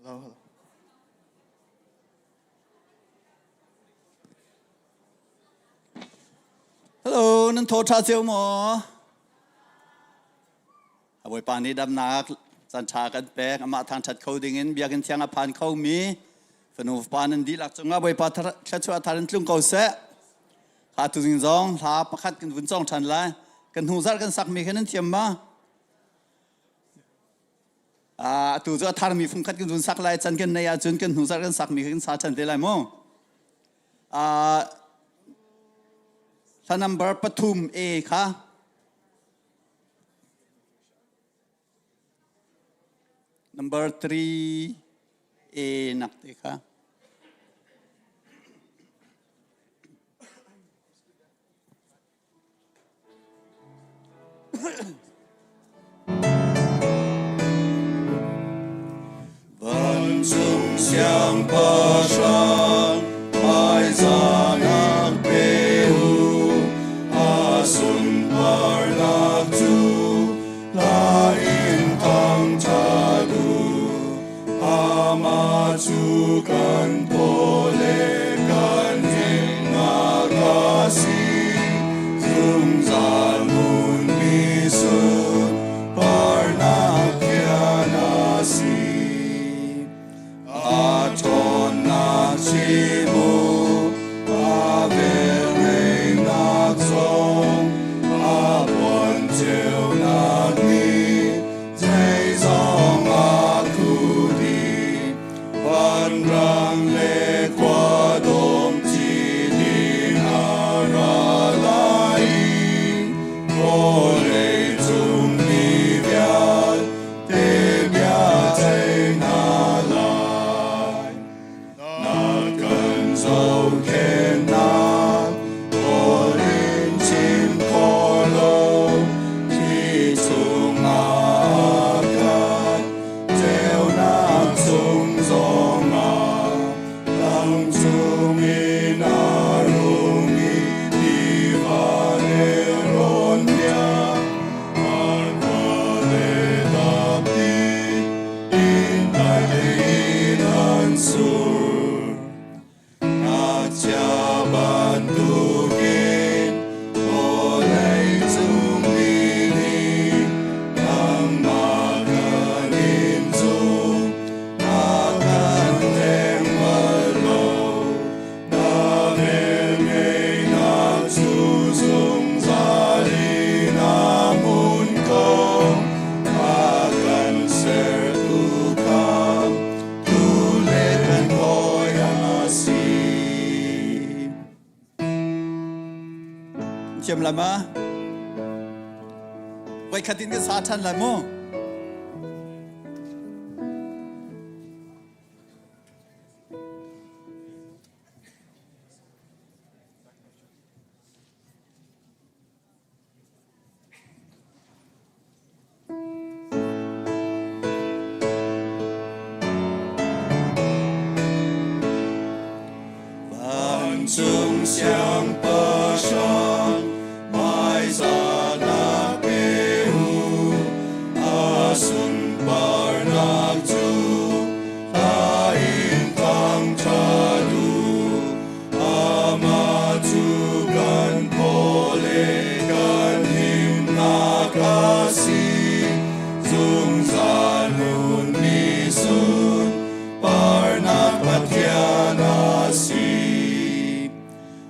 Hello, hello. Hello, nan thaw ṭha cio maw? Bawipa nih damnak caan ṭha kan pek. Amah thangṭhat kho dingin biakinn thiang a phan khomi fanu fapa nan dihlak cungah Bawipa thluachuah thar in tlung ko seh. Kha tuzing zong hla pakhat kan vun cawng ṭhan lai. Kan hnu zarh kan sakmi kha nan thiam ma? Atu cu a tharmi fungkhat kan vun sak lai can kan nei ahcun kan hnu zarh kan sakmi kha kan sa ṭhan te lai mu. Hla number 3 A kha number 3 A nak te kha. Vancung siangpahrang hmaizanak pe u, a sunparnak cu hla in thangṭhat u. Amah cu kan paw le kan himnak a si, zungzal hmunmi sunparnak thian a si. A ṭhawnnak chim u, a velngeihnak zong, a puan ceunak nih zeizong a khuh dih. Vanrang le khuadawm cit in a ra lai i vawlei cung mi vialte bia ceih hna lai. Na kan zohkhenhnak kawl in chim khawh lo, thli chungah khat ceunak chung zongah lam chungin a rung i tiva nelrawn tiang an le dapti in dai tein an sur. Ngakchia bantukin vawlei cung mi nih nangmah kan in zum, na kan hleng bal lo. Na velngeihnak cu zungzal in a hmun ko, a kan sertu kha tu le kan hawi a si. Thiam lai ma? Voikhat in kan sa ṭhan lai mu. Vancung siangpahrang hmaizanak pe u, a sunparnak cu hla in thangṭhat u. Amah cu kan phaw le kan himnak a si, zungzal nunmi sunparnak Pathian a si.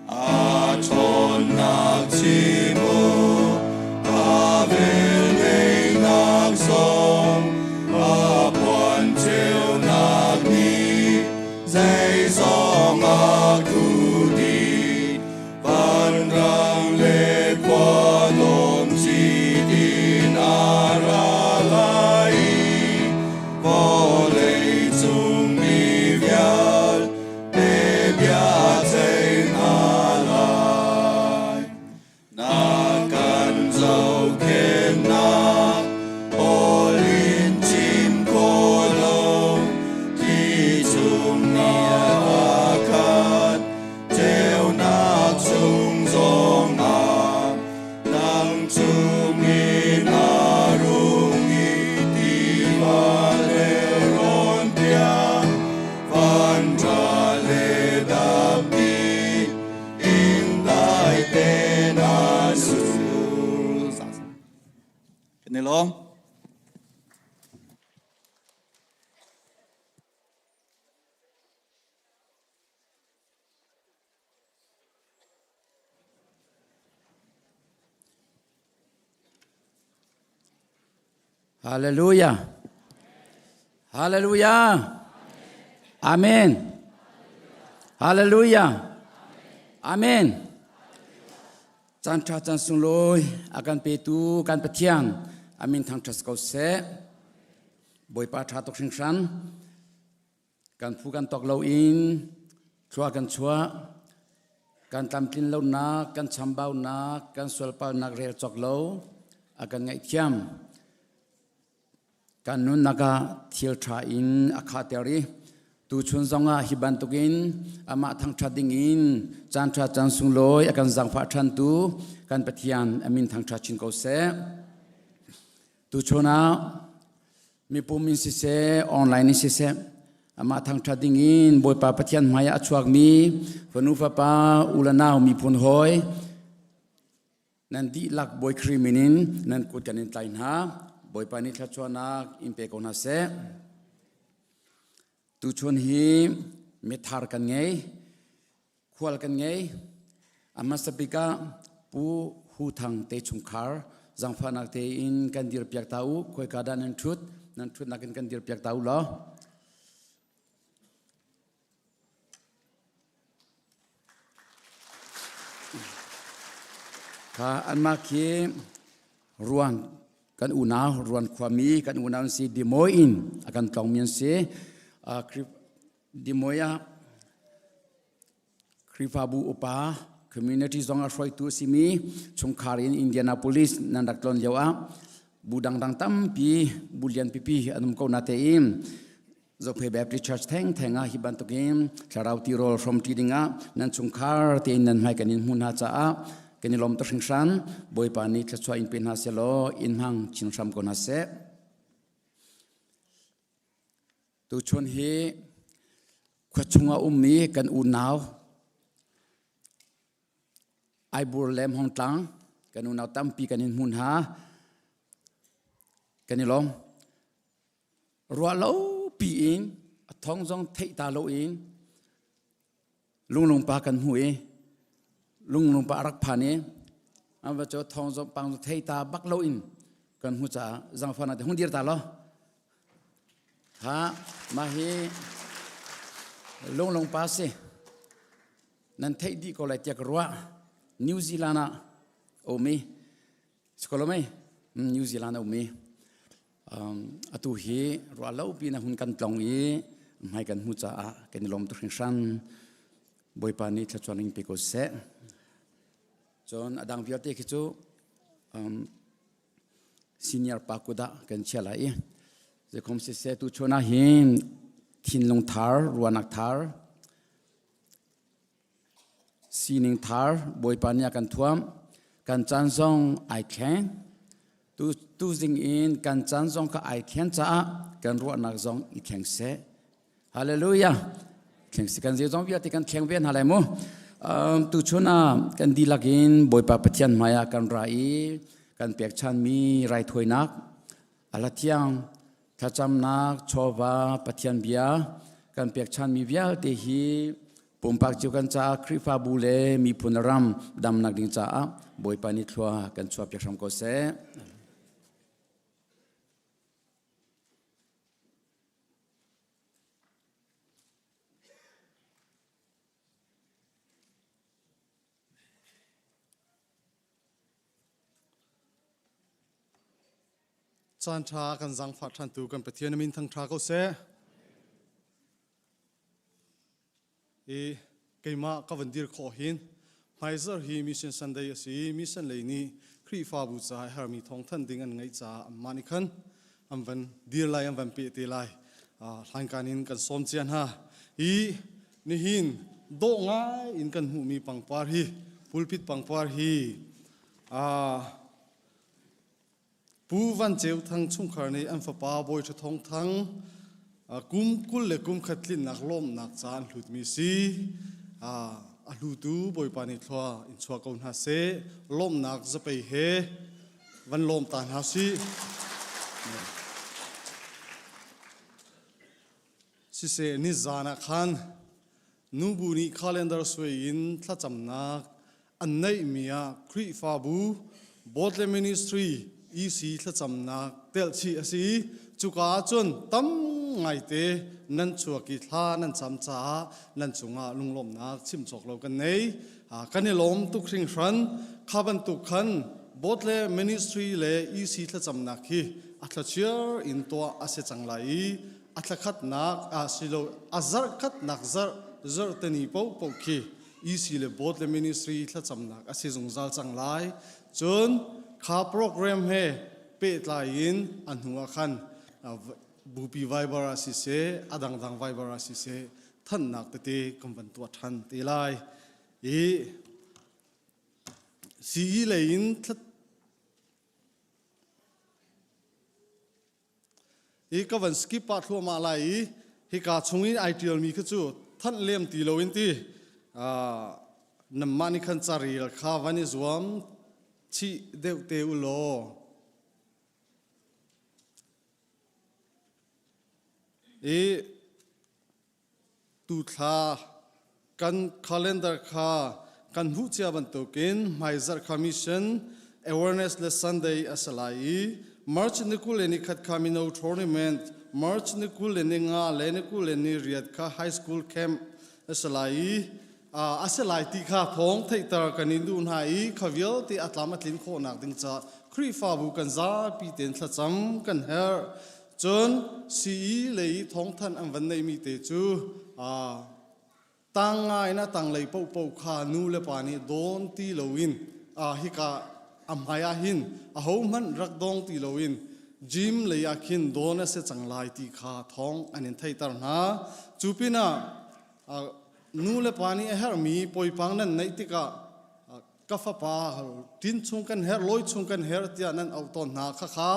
A ṭhawnnak chim u, a velngeihnak zong a phuan. Hallelujah. Hallelujah. Amen. Hallelujah. Amen. Caan ṭha caan sunglawi a kan petu kan Pathian amin thangṭhat ko seh. Bawipa ṭha tuk hringhran. Kan phu kan tok loin thlua kan chuah. Kan tlamtlin lonak, kan chambaunak, kan sualpalnak rel cawk lo a kan ngaihthiam. Kan nunnak ah thil ṭha in a khahter i tuchun zongah hi bantukin amah thangṭhat dingin caan ṭha caan sunglawi a kan zaangfah ṭhantu kan Pathian a min thangṭhat chin ko seh. Tuchun ah mipum in siseh, online in siseh, amah thangṭhat dingin Bawipa Pathian hmaiah a chuakmi fanu fapa u le nau miphun hawi Nan dihlak Bawi Khrih min in nan kut kan in tlai hna. Bawipa nih thluachuahnak in pe ko hna seh. Tuchun hi mithar kan ngei, khual kan ngei. A hmasa bik ah Pu Hu Thang te chungkhar zangfahnak tein kan dirpiak ta u. Khoika dah nan ṭhut? Nan ṭhutnak in kan dirpiak ta u law. Kha anmah khi ruan kan unau ruan khuami kan unau an si Dimoy in a kan tlawngmi an si. Dimoy ah Khrihfabu upa community zong a hruaitu a simi chungkhar in Indianapolis nan rak tlawn lio ah bu dangdang tampi bu lian pipi an um ko na tein Zophei Baptist Church thengtheng ah hi bantukin thlarau tirawl hrawmṭi dingah nan chungkhar tein nan hmai kan in hmuh hna caah kan i lawm tuk hringhran. Bawipa nih thluachuah in pe hna sehlaw in hmang chin hram ko hna seh. Tuchun hi khua chungah ummi kan unau Aibur le Hmongtlang kan unau tampi kan in hmu hna. Kan i lawm. Ruah lo piin a thong zong theih ta loin lunglung pa kan hmu i lunglung pa a rak phan i an va cu thong zong pang zong thei ta bak loin kan hmu caah zangfahnak te hung dir ta law ha mah hi lunglung pa si nan theih dih ko lai tiah ka ruah New Zealand ah a um i Sikolomei New Zealand a um i atu hi ruah lo pi na hun kan tlong i hmai kan hmu caah kan i lawm tuk hringhran. Bawipa nih thluachuah in pe ko seh. Cun a dang vialte khi cu senior pa kut ah kan chia lai i zeikhom siseh tu chun ah hin thinlung thar ruahnak thar Sining thar Bawipa nih a kan thuamh. Kan caan zong ai thleng. Tu, tuzing in kan caan zong kha ai thlen caah kan ruahnak zong i thleng seh. Hallelujah. Thleng si kan zeizong vialte kan thleng ve hna lai mu. Um, tuchun ah kan dihlak in Bawipa Pathian hmai ah kan ra i kan pekchanmi raithawinak ala thiang Thlacamnak, chawva, Pathian bia kan pekchanmi vialte hi pumpak cio kan caah Khrihfabu le miphun ram damnak ding caah Bawipa nih thlua kan chuahpiak hram ko seh. Caan ṭha a kan zaangfah ṭhantu kan Pathian a min thangṭha ko seh. I keimah ka van dir khawh hin hmaizarh hi Mission Sunday a si i mission lei nih Khrihfabu caah a hermi thawngthanh ding an ngeih caah anmah nih khan an van dir lai an van peh te lai. Hlainkan in kan sawm cia hna. Hi nihin dawh ngai in kan hmuhmi pangpar hi pulpit pangpar hi Pu Van Ceu Thang chungkhar nih an fapa Bawi Ṭha Thawng Thang kum 20 le kum khat tlinnak lawmhnak ca an hlutmi si. A hlutu Bawipa nih thlua in chuah ko hna seh. Lawmhnak zapei he van lawm ta hna sih. Siseh nizan ah khan nubu nih calendar suai in thlacamnak an neihmi ah Khrihfabu Botle Ministry EC thlacamnak telhchih a si. Cuka ah cun tam ngaite nan chuak i thla nan cam caah nan cungah lunglawmhnak chim cawk lo kan nei. Kan i lawm tuk hringhran. Kha bantuk khan board le ministry le EC thlacamnak hi a thlachiar in tuah a si cang lai i a thlakhatnak silo a zarhkhatnak zarh zarhteni paohpaoh khi EC le board le ministry thlacamnak a si zungzal cang lai. Cun kha program he pehtlai in a hnu ah khan bupi Viber ah siseh a dangdang Viber ah siseh thannak tete kan van tuah than te lai. I CE lei in I ka van skip pah thluahmah lai i hika chung i ai ṭialmi kha cu thanh lem ti loin ti nanmah nih khan carel kha van i zuam chih deuh te u law. I Tuthla kan calendar kha kan hmuh cia bantukin hmaizarh kha mission awareness le Sunday a si lai i March ni 20 le ni khat kha mino tournament, March ni 20 le ni nga le ni 20 le ni riat kha high school camp a si lai i a si lai ti kha thawng theihter kan in duh hna i kha vialte a tlam a tlin khawhnak ding caah Khrihfabu kan zapi tein thlacam kan herh. Cun sii lei i thawngthanh an van neihmi te cu tang ngai in a tanglei paohpaoh kha nu le pa nih dawn ti loin hika a hmai ah hin ahohmanh rak dawng ti loin gym lei ah khin dawn a si cang lai ti kha thawng an in theihter hna. Cu pinah nu le pa nih a herhmi poipang nan neih tikah ka fapa tin chung kan herh lawi chung kan herh tiah nan auh tawn hna khakha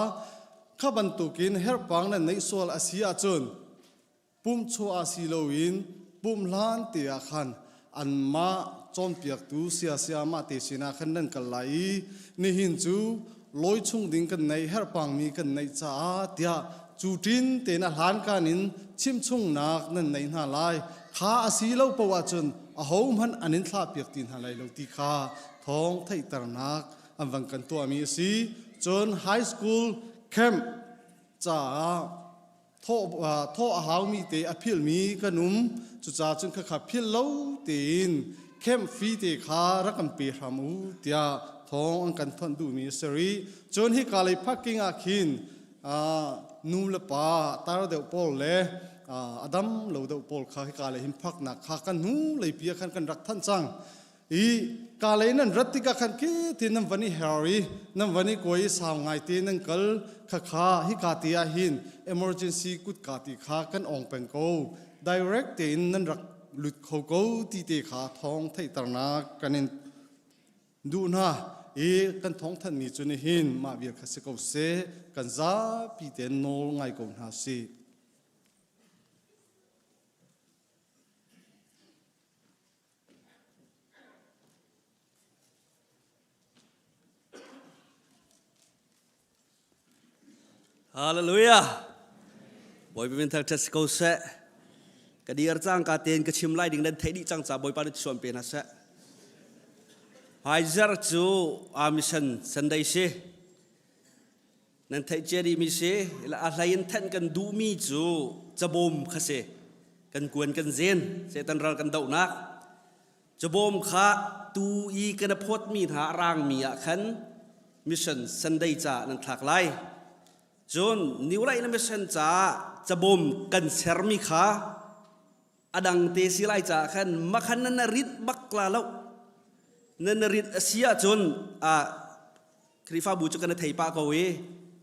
kha bantukin herhpang nan neih sual a si ahcun pumh chuah ah si loin pumh hlan te ah khan anmah cawnpiaktu siasia mah te sinah khan nan kal lai i nihin cu lawi chung ding kan neih herhpangmi kan neih caah tiah cu ṭin tein a hlankan in chimchungnak nan neih hna lai kha a si lo paoh ahcun ahohmanh an in thlahpiak ti hna lai lo ti kha thawng theihternak an van kan tuahmi a si. Cun high school camp caah thawh a haumi te a philhmi kan um. Cucaah cun khakha philh lo tein camp fee te kha rak kan pe hram u tiah thawng an kan thonh duhmi a si rih. Cun hika lei parking ah khin nu le pa tar deuh pawl le a dam lo deuh pawl kha hika lei hin phaknak kha kan hnu lei pi ah khan kan rak thanh cang i ka lei nan rat tikah khan khi ti nan van i her i nan van i kuai i sau ngai te nan kal kha kha hika te ah hin emergency kutka ti kha kan ong peng ko direct tein nan rak lut kho ko ti te kha thawng theihternak kan in duh hna i kan thawngthanhmi cu nihin mah vial kha si ko seh kan zapi tein nawl ngai ko hna sih. Hallelujah. Bawipa min thangṭhat si ko seh. Ka dir cang ka tein ka chim lai ding nan theih dih cang ca Bawipa nih suam pe hna seh. Hmaizer cu mission Sunday si. Nan theih cia dih mi si. A hlei in thenh kan duhmi cu cabawm kha si. Kan kuan kan zen, Satan ral kan dohnak. Cabawm kha tu i kan a phawtmi hna a rangmi ah khan mission Sunday ca nan thlak lai. Cun New Light na mission caah cabawm kan sermi kha a dang te si lai caah khan makhan nan rit bak la lo. Nan rit a si ahcun a Khrihfabu cu kan thei pah ko i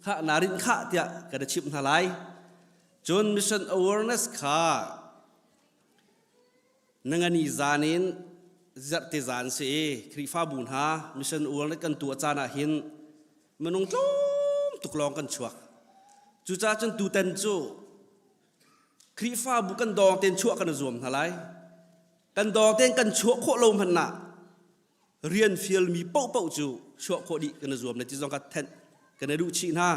kha na rin kha tiah kan chimh hna lai. Cun mission awareness kha Nangani zan in zarhte zan si i Khrihfabu hna mission ual kan tuah caan ah hin minung tlawm tuk lawng kan chuak. Cucaah cun tutan cu Khrihfabu kan dawng tein chuah kan i zuam hna lai. Kan dawng tein kan chuah khawh lo hmanh ah rian fialmi paohpaoh cu chuah khawh dih kan i zuam le ti zong ka thenh kan i duh chih hna.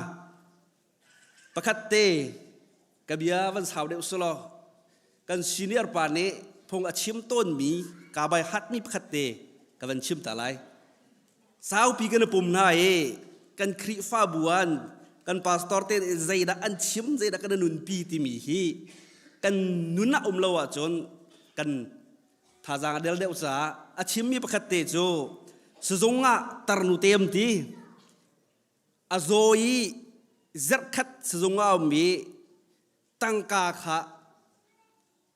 Pakhat te ka bia van sau deuh selaw kan senior pa nih phung a chim tawnmi kaa bai hatmi pakhat te ka van chim ta lai. Saupi kan i pum hna i Kan Khrihfabu an kan pastor te zeidah an chim zeidah kan nunpi timi hi kan nun ah um lo ahcun kan thazaang a del deuh caah a chimmi pakhat te cu sizung ah tarnu te am ti a zaw i zarhkhat sizung ah a um i tangka kha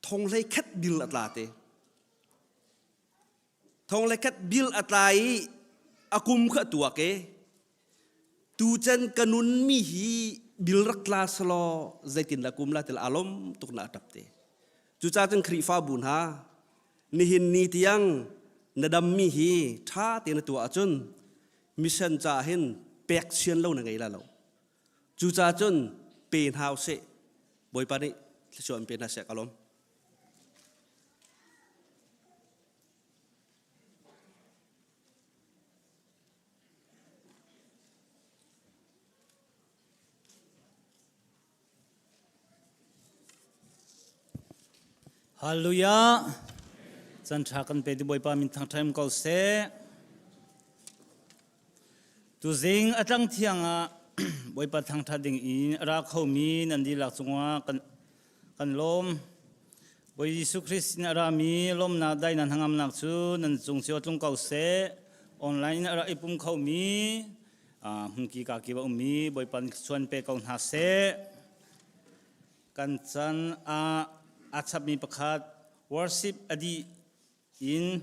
thong hlei khat bil a tla te thong le khat bil a tla i a kum kha a tuak i tuchan ka nun mi hi bil rak tla selaw zeitin la kum la til alom tuk na tap te cucaah cun Khrihfabu hna nihin ni tiang na dam mi hi tha te na tuah ahcun mission ca hin pek sian lo na ngei la lo cucaah cun pe hna usih Bawipa nih thluachuah in pe hna seh ka lawm. Hallelujah. Chan tha kan pe ti Bawipa min thangthaim ko seh. Tuzing a tlang thiang ah Bawipa thangthat ding in a ra khomi nan dihlak cungah kan kan lawm. Bawi Jesuh Christ in a rami lawmnak dainak hnangamnak cu nan cung cio tlung ko seh. Online in a rak i pum khomi hmunki ka kip a ummi Bawipa nih chuan pe ko hna seh. Kan chan ah a chapmi pakhat worship a dih in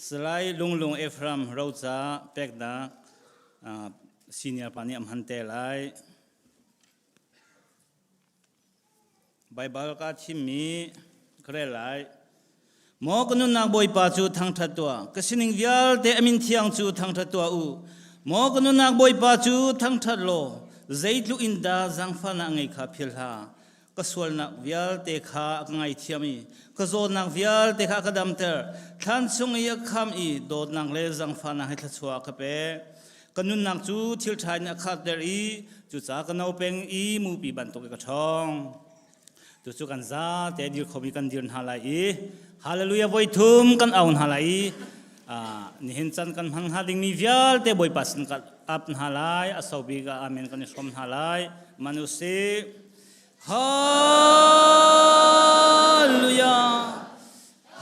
Salai Lunglung Ephraim roca peknak senior pa nih a hman te lai. Baibal ka thimmi ka rel lai. Maw ka nunnak Bawipa cu thangṭhat tuah, ka sining vialte a min thiang cu thangṭhat tuah u. Maw ka nunnak Bawipa cu thangṭhat law, zeitluk in dah zaangfahnak a ngei kha philh hlah. Ka sualnak vialte kha a ka ngaithiam i ka zawtnak vialte kha a ka damter. Thlan chung i a kham i dawtnak le zaangfahnak he thluachuah a ka pek. Ka nunnak cu thil ṭha in a khatter i cucaah ka no peng i mupi bantuk i ka ṭhawng. Tucu kan zate dir khomi kan dir hna lai i Hallelujah voi thum kan au hna lai i nihin can kan hman hnga dingmi vialte Bawipa sin kan ap hna lai a sau bik ah amen kan i hrawm hna lai manusi Hallelujah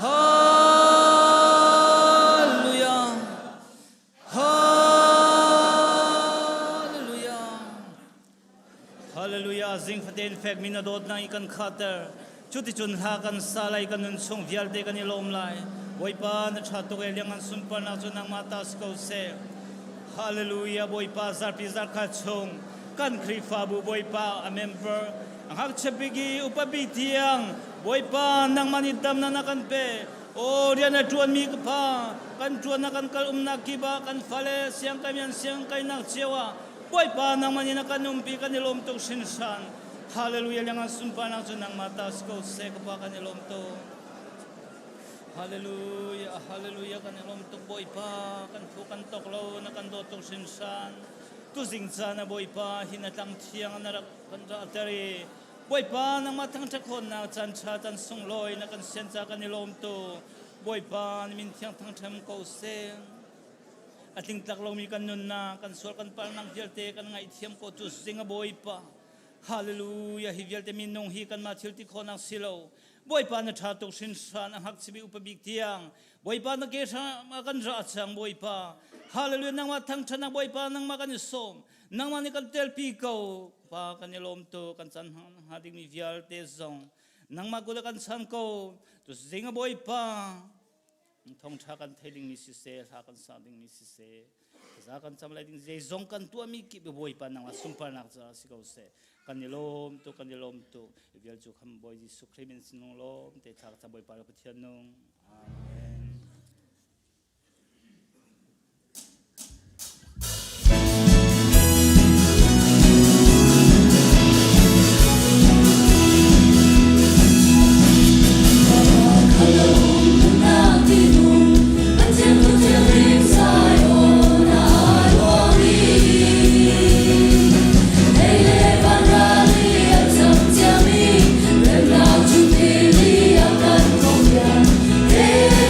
Hallelujah Hallelujah Hallelujah zing faten fekmi na dawtnak i kan khatter cuticun hla kan sa lai kan nun chung vialte kan i lawm lai Bawipa na ṭha tuk e liangan sunparnak cu nangmah ta si ko seh Hallelujah Bawipa zarpi zarkhat chung kan Khrihfabu Bawipa a member a ngakchia bik i upa bik tiang Bawipa nangmah nih damnak na kan pe Aw rian a ṭuanmi ka pa kan ṭuannak kan kal umnak kip ah kan fale siangkai an siangkainak cio ah Bawipa nangmah nih na kan umpi kan i lawm tuk hrinhran. Hallelujah liangan sunparnak cu nangmah ta si ko seh ka pa kan i lawm tuk. Hallelujah hallelujah kan i lawm tuk Bawipa kan phu kan tok lo na kan dawt tuk hrinhran. Tuzing caan ah Bawipa hi na tlang thiang na rak kan rahter i Bawipa nangmah thangṭhat khawhnak caan ṭha caan sunglawi na kan sian ca kan i lawm tuk. Bawipa na min thiang thangṭham ko seh. A tlingtlak lomi kan nunnak, kan sual kan palnak vialte kan ngaihthiam ko cu zing a Bawipa. Hallelujah hi vialte minung hi kanmah thil ti khawhnak si lo. Bawipa na ṭha tuk hrinhran a ngakchia upa bik tiang. Bawipa na ke hram a kan ra cang Bawipa. Hallelujah nangmah thangṭhatnak Bawipa nangmah kan i sawm. Nangmah nih kan telpi ko. Pa kan i lawm tuk kan chan hnga dingmi vialte zong nangmah kut ah kan chan ko. Tu zing a Bawipa thongtha kan thei dingmi siseh hla kan sa dingmi siseh za kan cam lai ding zeizong kan tuahmi kip bawipa nangmah sunparnak caah si ko seh kan i lawm tuk kan i lawm tuk vial cu kham bawi Jesuh Khrist min sinung lawm te thla ka bawipa le Pathian nung amen Hey!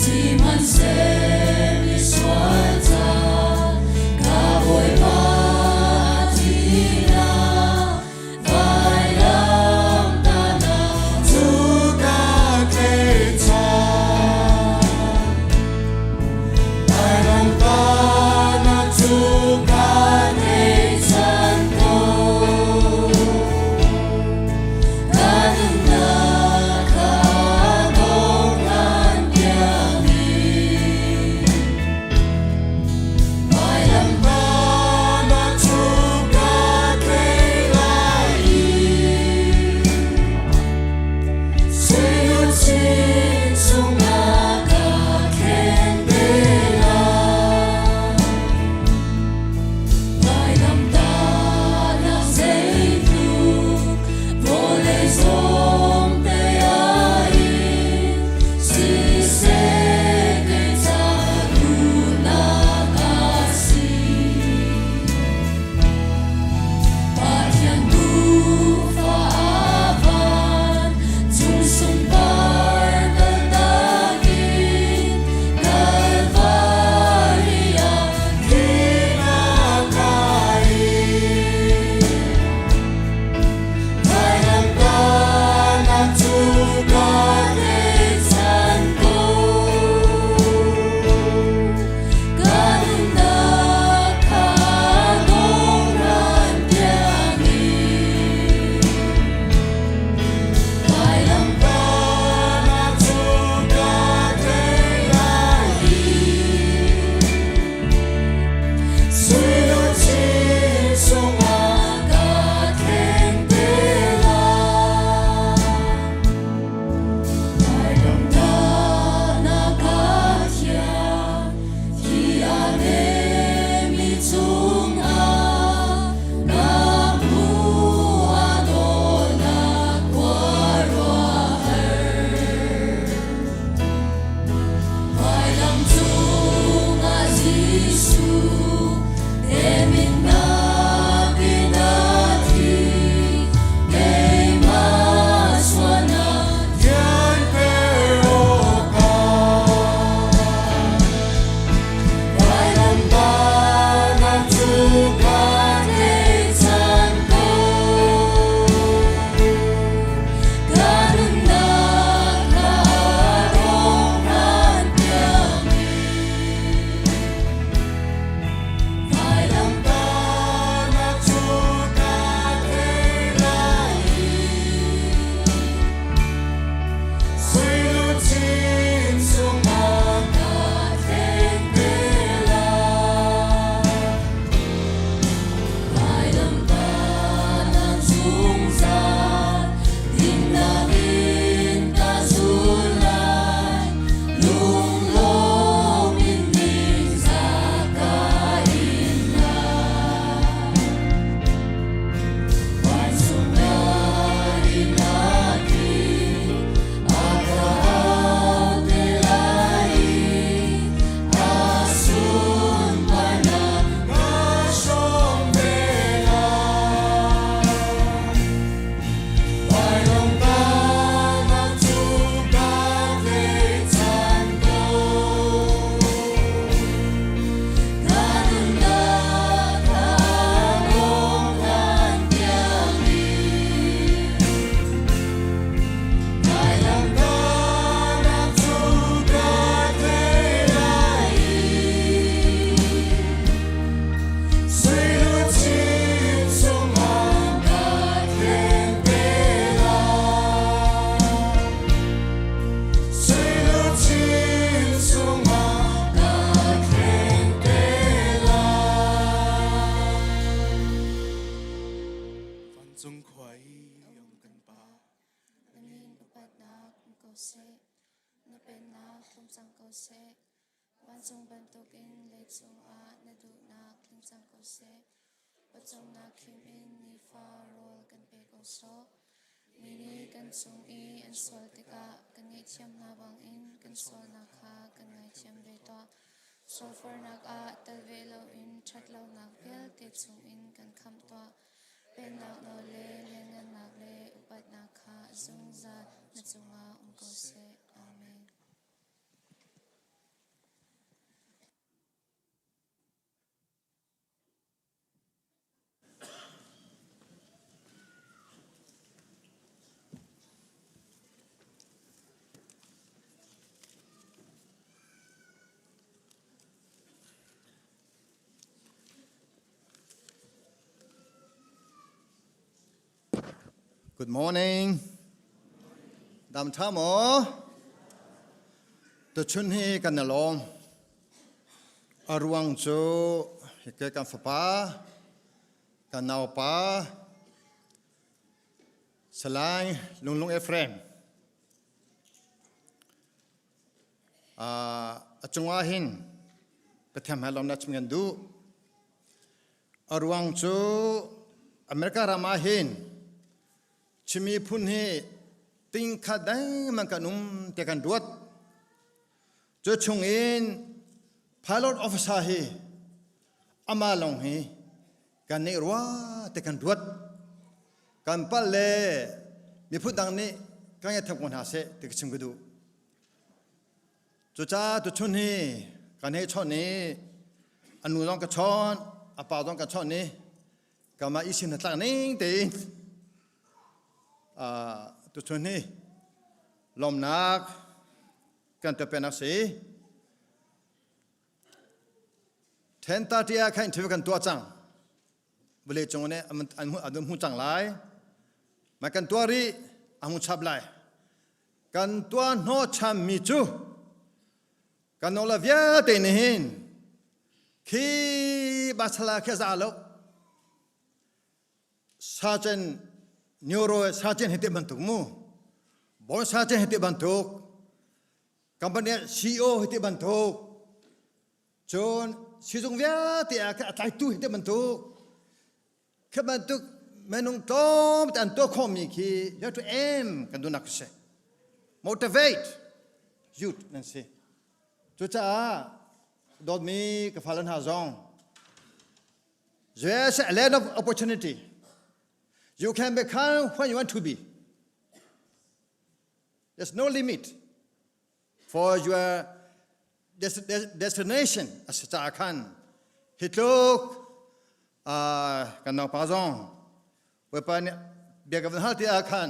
Sihmanhseh misual ca ka Bawipa thihnak vailamtahnak cu ka tleichan. Vailamtahnak cu ka tleichan ko. Ka nunnak kha dong hlan tiangin. Vailamtahnak cu ka tlei lai i Sui luchin cungah ka khen te lai. Vailamtahnak zeitluk vawlei zong te ah hin siseh kei ca duhnak a si. Pathian tuufa a van cung sunpar kaltak in Kalvari ah thihnak a in. Vailamtahnak cu ka tleichan ko. Ka nunnak kha dong hlan tiangin. Vailamtahnak cu ka tlei lai i Sui luchin cungah Ka khen te lai. Vailamtahnak a thiang, thi a nemmi cungah ka hmuh a dawhnak khuaruahhar. Vailam cungah Jesuh teminnak in a thi, keimah sualnak thianter awkah. Vailamtahnak cu ka tleichan ko. Ka nunnak kha dong hlan tiangin. Vailamtahnak cu ka tlei lai i Sui luchin cungah Ka khen te lai. Vailamtahnak zungzal dinnak in ka zul lai. Lunglawm in ningzah ka in lai. Vancung in a thi, a ka au te lai i a sunparnak ka hrawm ve lai. Vailamtahnak cu ka tleichan ko. Ka nunnak kha dong hlan tiangin. Vailamtahnak cu ka tlei lai i Sui luchin cungah Ka khen te lai. Sui luchin cungah Ka khen te lai. Vancung khua i um kan Pa, Na min upatnak um ko seh, na pennak tlung cang ko seh. Vancung bantukin leicung ah na duhnak tling cang ko seh. Pawcawmnak khim in nifa rawl kan pe ko sawh. Mi nih kan cung i an sual tikah kan ngaihthiam hna bangin kan sualnak kha kan ngaithiam ve tuah. Sualfornak ah tel ve loin ṭhatlonak vialte chungin kan khamh tuah. Pennak nawl le lianngannak le upatnak kha zungzal na cungah um ko seh. Amen. Good morning. Dam tha maw? Tuchun hi kan i lawm. A ruang cu hike kan fapa, kan naupa, Salai Lunglung Ephraim. A cungah hin Pathian hmai lawmnak chim kan duh. A ruang cu America ram ah hin Chin miphun hi tingkhat dengmang kan um ti kan ruat. Cu chung in pilot officer hi amah lawng hi kan nih rua ti kan ruat. Kan palh le miphun dang nih kan i tham ko hna seh ti ka chim ka duh. Cucaah tuchun hi kan hei chawnh i a nu zong ka chawnh, a pa zong ka chawnh i kamah i sin tlak ning tein tuchun hi lawmnak kan tuahpiaknak si. 10:30 ah khan interview kan tuah cang. Vawlei cung nih an hmu cang lai. Ma kan tuah rih, a hmu chap lai. Kan tuah hnawhchanmi cu kan nola vialte nih hin khi basala khi a za lo sergeant neuro sergeant hi ti bantuk mu bon sergeant hi ti bantuk company CEO hi ti bantuk cun sizung vialte ah a tlaitu hi ti bantuk Khi bantuk minung tlawmte an tuah khawhmi khi you have to aim kan duhnak si. Motivate youth nan si. Cucaah dawtmi ka fale hna zong there's a land of opportunity. You can become what you want to be. There's no limit for your destination a si caah khan hi tluk kan naupa zong Bawipa nih bia ka van hal ti ah khan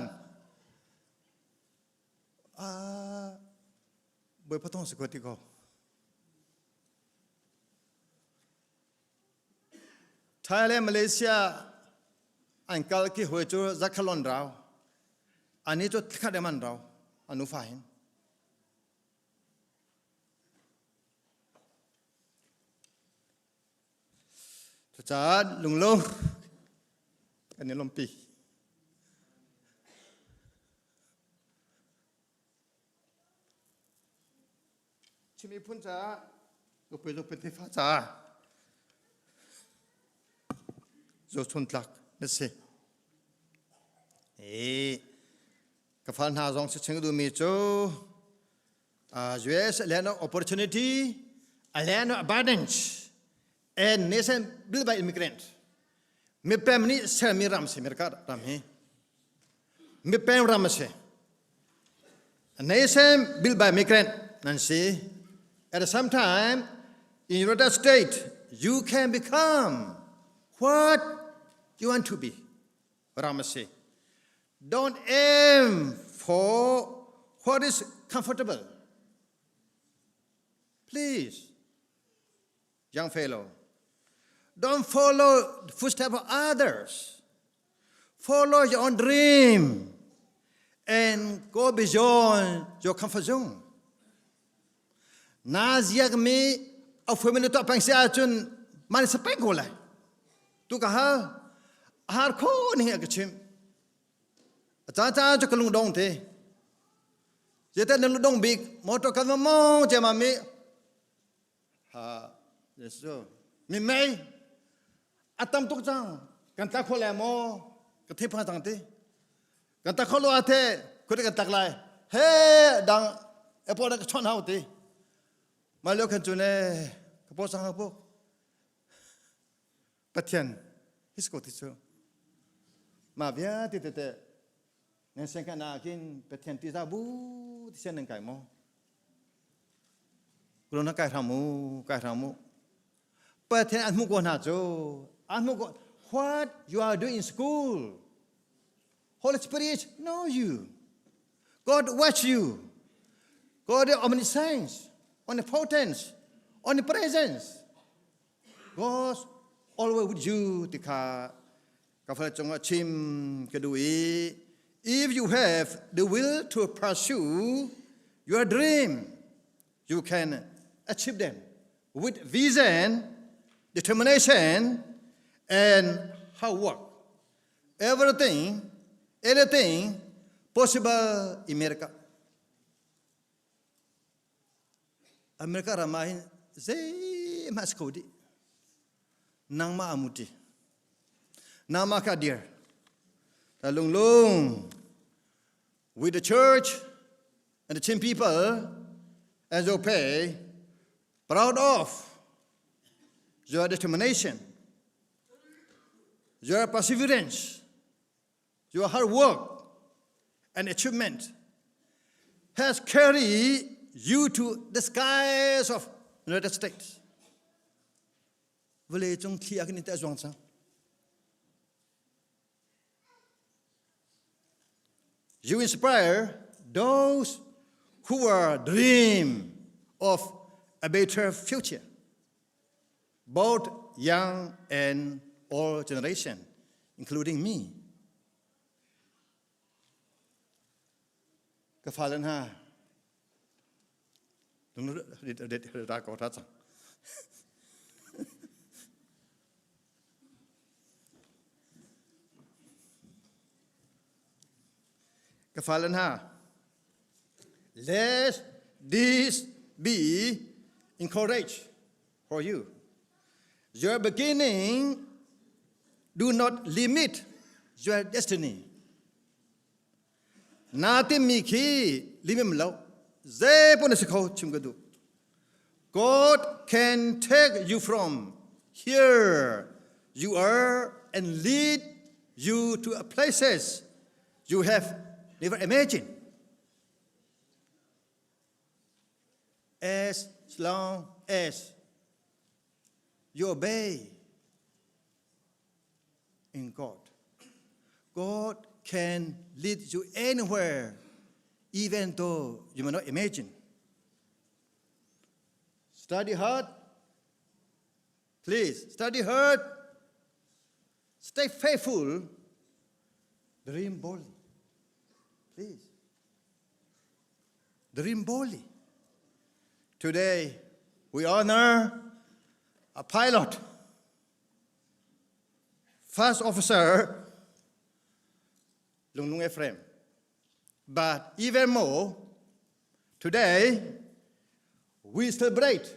Bawipa thong si ko ti ko. Thailand Malaysia an kal ki hoi cu zakhalon rau ani cu thakhat man rau anu fa hin Cucaah lunglung kan i lawmpi. Chin miphun caah nupi nupi tefa caah zohchun tlak na si. E, ka fal hna zong si ching duhmi cu US land of opportunity, a land of abundance, and nation built by immigrants. Mipem nih sermi ram si America ram hi. Mipem ram a si. A nation built by migrant nan si. At the same time, in United States, you can become what you want to be. Ram a si. Don't aim for what is comfortable. Please, young fellow, don't follow the footsteps of others. Follow your own dream and go beyond your comfort zone. Na ziak mi a fuimi na tuah peng si ahcun man sa peng ko lai. Tu ka hal a har kho ning a ka chimh. A caan caan cu ka lungdong te. Zeite na lungdong bik motor kan va mong che ma mi ha Jesu mi mei a tam tuk cang kan tla kho le maw ka thei phang cang ti kan tak kho lo a the khuate kan tak lai he dang airport ka chon hau ti mai lio khan cu ne ka po sang puk Pathian his ko ti cu ma bia ti te te nan sen kan ah kin Pathian ti za bu ti sen nan kai mo Kulona kai hram mu kai hram mu Pathian an hmu ko hna cu an hmu ko what you are doing in school Holy Spirit know you God watch you God is omniscience omnipotence omnipresence God always with you ti kha ka fale cungah chim ka duh i. If you have the will to pursue your dream, you can achieve them with vision, determination, and hard work. Everything, anything possible in America. America ram ah hin zeihmah si kho dih. Nangmah amuti. Nangmah ka dir. Ta lunglung with the church and the Chin people and you pay proud of your determination, your perseverance, your hard work and achievement has carried you to the skies of United States. Vawlei cung thli a kan in zuang cang. You inspire those who are dream of a better future, both young and old generation, including me. Ka fale hna, Ka fale hna, let this be encouraged for you. Your beginning do not limit your destiny. Na timmi khi limim lo zei pun a si kho chim ka duh. God can take you from here you are and lead you to places you have never imagined. As long as you obey in God. God can lead you anywhere, even though you may not imagine. Study hard. Please, study hard. Stay faithful. Dream boldly. Please. Dream boldly. Today, we honor a pilot First Officer Lunglung Ephraim. But even more, today we celebrate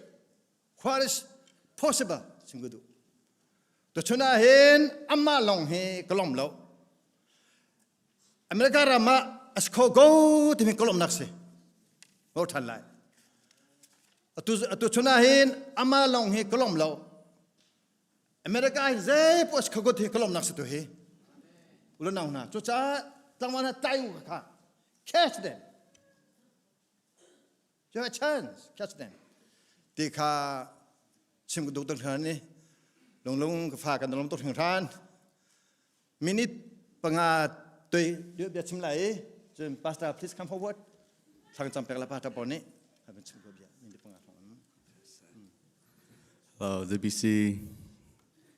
what is possible. Singgudu. To chuna hin amma long hi kalom lo. America ram ah askho go timi kalom nak si. Ho than lai. Atu atu chuna hin amma long hi kalom lo. America hi zei poh si kho hi kalomnak si tu hi ulo nau hna cucaah tlangval hna tlai u kha catch them you have a chance catch them ti kha chim ka duh tuk hran ni lunglung ka fa kan lom tuk hringhran minute panga tui bia chim lai cun pastor please come forward thlang cam pek la pastor paul nih a chim ko bia minute panga Hello, ZBC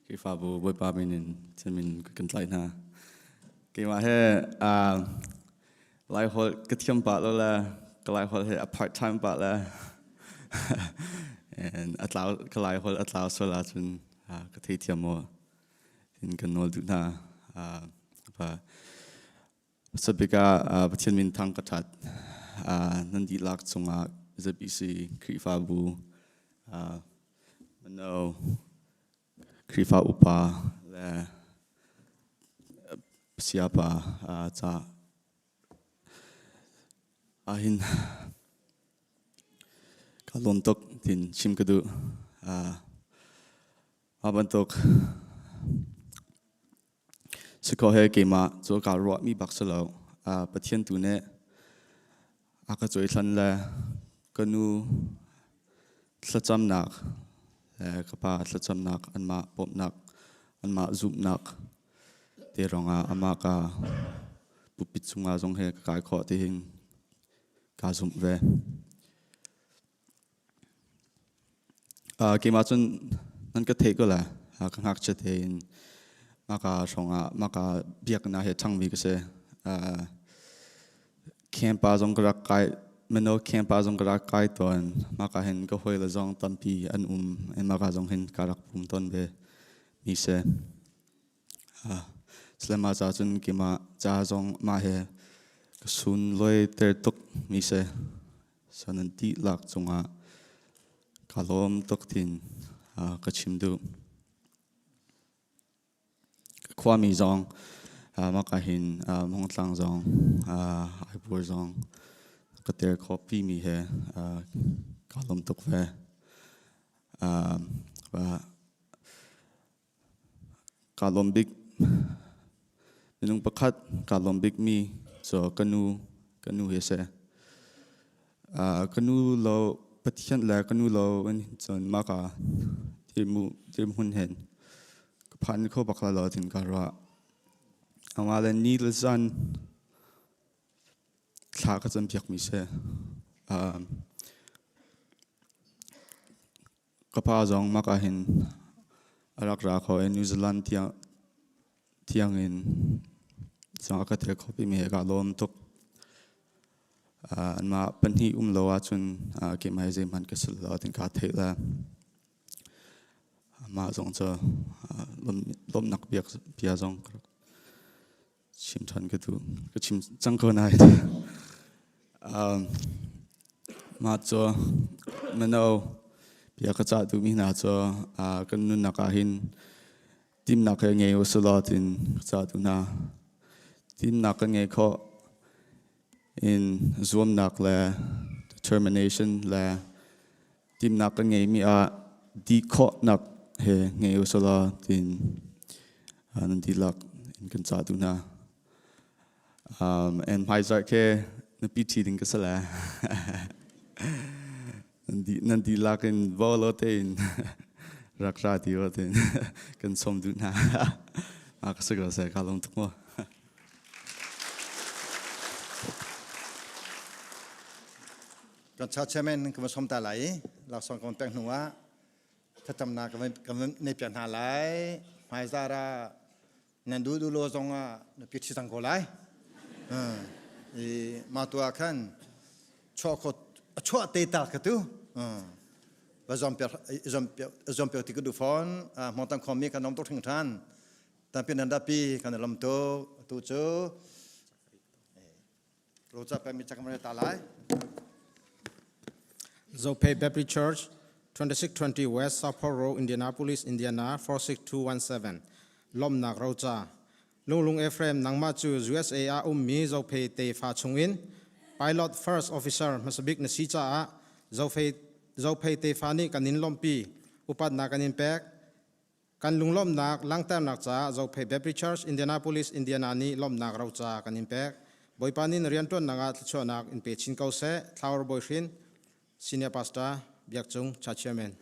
Khrihfabu Bawipa min in chinmin kan tlaih hna. Keimah he Laiholh ka thiam pah lo le ka Laiholh he a part time pah le and a tlau ka Laiholh a tlau sual ahcun ka theithiam maw tin kan nawl duh hna. Hmasabik ah Pathian min thang ka ṭhat. Nan dihlak cungah ZBC Khrihfabu mino Khrihfa upa le sayapa ca ahhin ka lawm tuk tin chim ka duh. Mah bantuk Si ko he keimah cu kaa ruahmi bak si lo. Pathian tu nih a ka cuaithlan le ka nu thlacamnak le ka pa thlacamnak anmah bawmhnak anmah zumhnak te ruangah amah ka pulpit cungah zong he ka kai khawh ti hin kaa zumh ve. Keimah cun nan ka theih ko lai. Ka ngakchia tein maka hrawngah maka biaknak he ṭhangmi ka si. Camp ah zong ka rak kai mino camp ah zong ka rak kai tawn. Maka hin ka hawile zong tampi an um. Maka zong hin ka rak pum tawn ve mi si. Salema ca cun keimah ca zong mah he ka sunlawi ter tuk mi si. San an dihlak cungah ka lawm tuk tin ka chim duh. Khuami zong maka hin Hmongtlang zong Aipur zong ka tel khawh pimi he ka lawm tuk ve. Kaa lawm bik. Minung pakhat kaa lawm bikmi cu ka nu ka nu hi a si. Ka nu lo Pathian le ka nu lo in cun mah ka dirhmun hin ka phan kho bak lai lo tin ka ruah. Amah le ni le zan thla ka campiakmi si. Ka pa zong mak ahhin a rak ra kho i New Zealand tiang in zong a ka tel kho pimi he kaa lawm tuk. Anmah pahnih um lo ahcun keimah hi zeihmanh ka si lo tin kaa theih le amah zong cu lawmhnak bia zong ka rak chim ṭhan ka duh. Ka chim cang ko nain. Mah cu mino bia ka cah duhmi hna cu kan nunnak ah hin timnak he ngei u sih law tiin ka cah duh hna. Timnak kan ngei khawh in zuamnak le determination le timnak kan ngeimi ah dih khawhnak he ngei u sih law tiin nan dihlak in kan cah duh hna. And hmaizarh khi nupi ṭhi ding ka si le nan dihlak in volo tein rak ra ti u tiin kan sawm duh hna. Mah ka si ko seh, kaa lawm tuk mu. Kan church chairman kan va som ta lai i laksawng kan pek hnu ah thlacamnak kan van nei piak hna lai. Hmaizar ah nan duh duh lo zong ah na pi ṭhi cang ko lai. I mah tu ah khan chuah kho a chuah te ta ka tu va zom piak zom piak ti ka duh fawn hmawng khomi kan om tuk hring ṭhan tampi nan dapi kan i lawm tuk atu cu Roca pemi cakam ta lai. Zophei Baptist Church, 2620 West South Road, Indianapolis, Indiana 46217. Lomnak Roca. Lunglung Ephraim nangmah cu USA ah ummi Zophei tefa chungin Pilot First Officer hmasabik na si caah Zophei Zophei tefa nih kan in lawmhpi upatnak kan in pek. Kan lunglawmhnak langhternak caah Zophei Baptist Church, Indianapolis, Indiana nih lawmhnak roca kan in pek. Bawipa nih na rianṭuannak ah thluachuahnak in pe chin ko seh. Flower Bawi Hrin, Senior Pastor, Biak Cung, Church Chairman.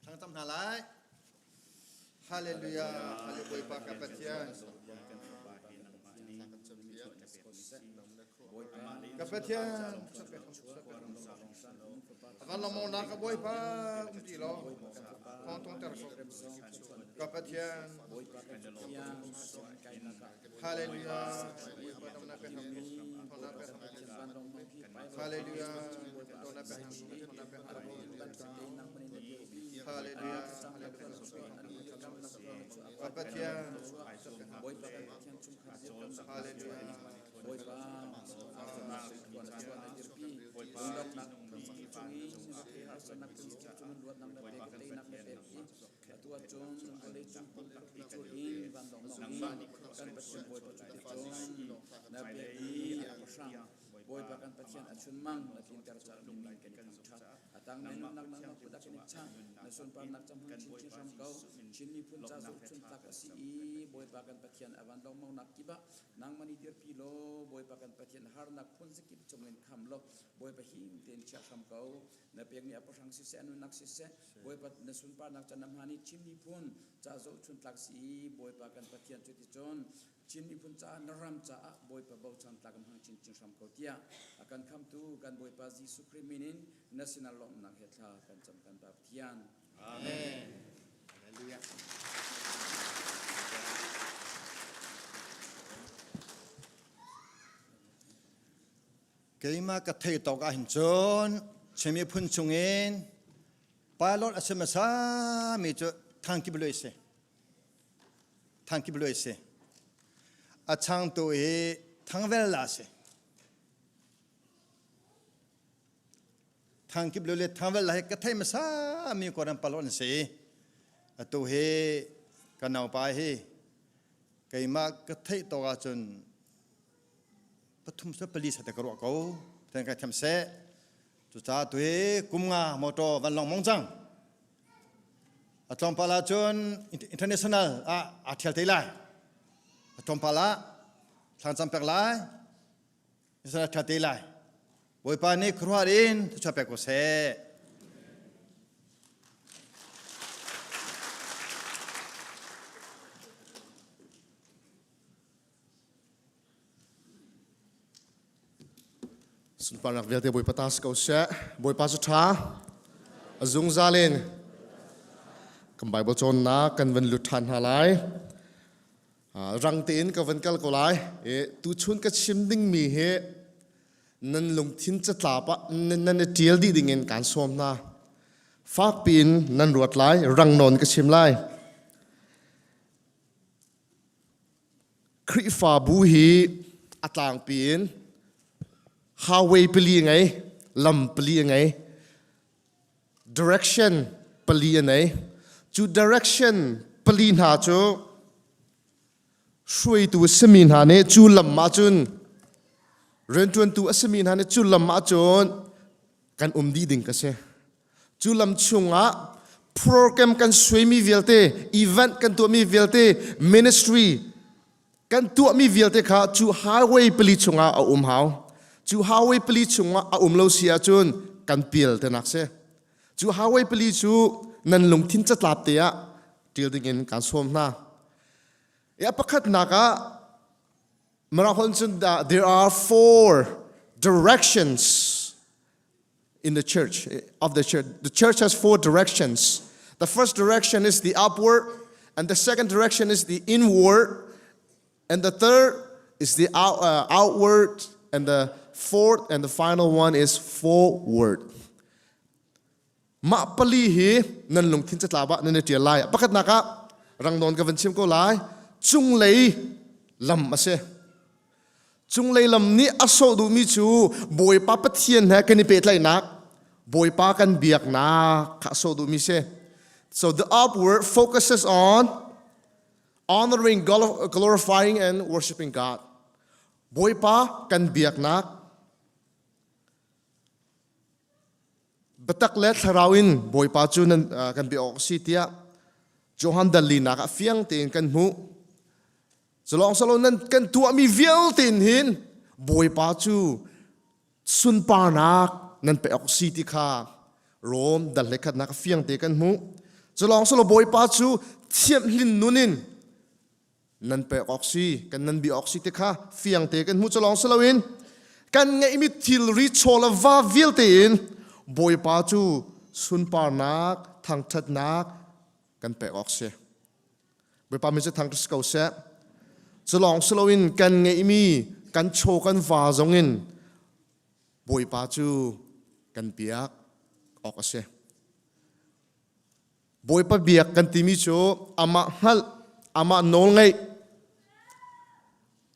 Thangtam hna lai. Hallelujah. Hallelujah Bawipa ka Pathian. Ka Pathian. Van longmong na ka Bawipa um ti lo. Thong tong ter Ka Pathian. Hallelujah. Hallelujah. Hallelujah. Pathian. Hallelujah. Atu ahcun vawleicung pumpi cu in vanlawng in kan Pathian Bawipa cu ti cun na biak i a hrang. Bawipa kan Pathian a chunmang na tlinter caah min kan i thangṭhat. A tang na nunnak nangmah kut ah kan i chah. Na sunparnak cam hmang chinchin hram ko. Chin miphun ca zohchun tlak a si i Bawipa kan Pathian a van lawngmangnak kip ah nangmah nih dirpi law Bawipa kan Pathian harnak phun zakip chungin kham law Bawipa him tein chia hram ko. Na pekmi a pahrang siseh, a nunnak siseh, Bawipa na sunparnak ca na hmaan i Chin miphun ca zohchun tlak si i Bawipa kan Pathian cuticun Chin miphun caah na ram caah Bawipa bochan tlak in hmang chinchin hram ko tiah a kan khamtu kan Bawipa Jesuh Khrih min in na sinah lawmhnak he thla kan cam kan Pa Pathian. Amen. Hallelujah. Keimah ka thei tawk ahhin cun Chin miphun chungin pilot a si hmasa mi cu Thangki Blue si. Thangki Blue si. A changtu hi Thangvel la si. Thangki Blue le Thangvel la hi ka thei hmasa mi Kawlram pilot an si. Atu hi ka naupa hi keimah ka theih tawk ahcun pathum sa pali sa te ka ruah ko ten kai tham seh cucaah tu hi kum nga motor van long mong cang a tlawmpal ah cun international ah aa thial te lai a tlawmpal ah thlang cam pek lai international thial te lai bawipa nih khuaruahhar in thluachuah pek ko seh Sunparnak vialte Bawipa ta si ko seh. Bawipa cu ṭha. A zungzal in kan Bible cawnnak kan van lut ṭhan hna lai. Rang tein ka van kal ko lai. I tuchun ka chim dingmi hi nan lungthin catlap ah nan i ṭial dih dingin kaan sawm hna. Fakpi in nan ruat lai, rang nawn ka chim lai. Khrihfabu hi a tlangpi in highway pali a ngei, lam pali a ngei, direction pali a nei. Cu direction pali hna cu hruaitu a simi hna nih cu lam ahcun rianṭuantu a simi hna nih cu lam ahcun kan um dih ding ka si. Cu lam chungah program kan suaimi vialte, event kan tuahmi vialte, ministry kan tuahmi vialte kha cu highway pali chungah a um hau. Cu highway pali chungah a um lo si ahcun kan pial tenak si. Cu highway pali cu nan lungthin catlap te ah ṭil dingin kaan sawm hna. Ya pakhatnak ah Mirang holh cun there are four directions in the church of the church. The church has four directions. The first direction is the upward, and the second direction is the inward, and the third is the out, uh, outward, and the fourth and the final one is forward. Mah pali hi nan lungthin catlap ah nan i ṭial lai. Pakhatnak ah rangnawn ka van chim ko lai. Cunglei lam a si. Cunglei lam nih a sawh duhmi cu Bawipa Pathian he kan i pehtlaihnak, Bawipa kan biaknak kha a sawh duhmi si. So the upward focuses on honoring, glorifying and worshiping God. Bawipa kan biaknak Biatak le thlarau in Bawipa cu nan kan bia awk a si tiah Johan dal linak ah fiang tein kan hmuh. Culawng salo nan kan tuahmi vialte in hin Bawipa cu sunparnak nan pe awk si ti kha Rom dal hlei khatnak ah fiang te kan hmuh. Culawng salo Bawipa cu thianhlim nun in nan pek awk si kan nan bi awk si ti kha fiang te kan hmuh culawng si loin kan ngeihmi thilri chaw le va vialte in Bawipa cu sunparnak thangṭhatnak kan pek awk si Bawipa min cu thangṭhat si ko seh culawng si loin kan ngeihmi kan chaw kan va zongin Bawipa cu kan biak awk a si Bawipa biak kan timi cu amah hngalh, amah nawlngaih,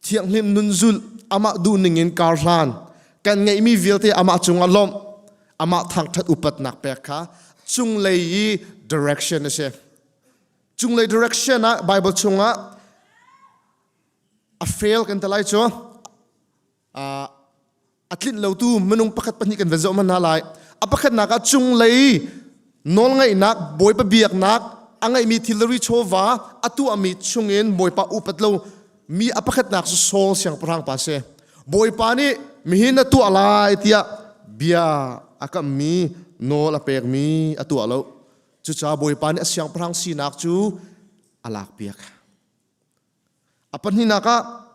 thianghlim nun zulh, amah duhning in kar hlan, kan ngeihmi vialte amah cungah lawmh, amah thangṭhat upatnak pek kha cunglei i direction a si. Cunglei direction ah Bible chungah a fail kan ti lai cu. A tlinh lotu minung pakhat pahnih kan van zoh hmanh hna lai. A pakhatnak ah cunglei nawlngaihnak, Bawipa biaknak, a ngeihmi thilri chawva a tuahmi chungin Bawipa upat lo mi a pakhatnak cu Saul siangpahrang pa si. Bawipa nih mihin na tuah lai tiah bia a kammi nawl a pekmi a tuah lo. Cucaah Bawipa nih a siangpahrang sinak cu a lakpiak. A pahnihnak ah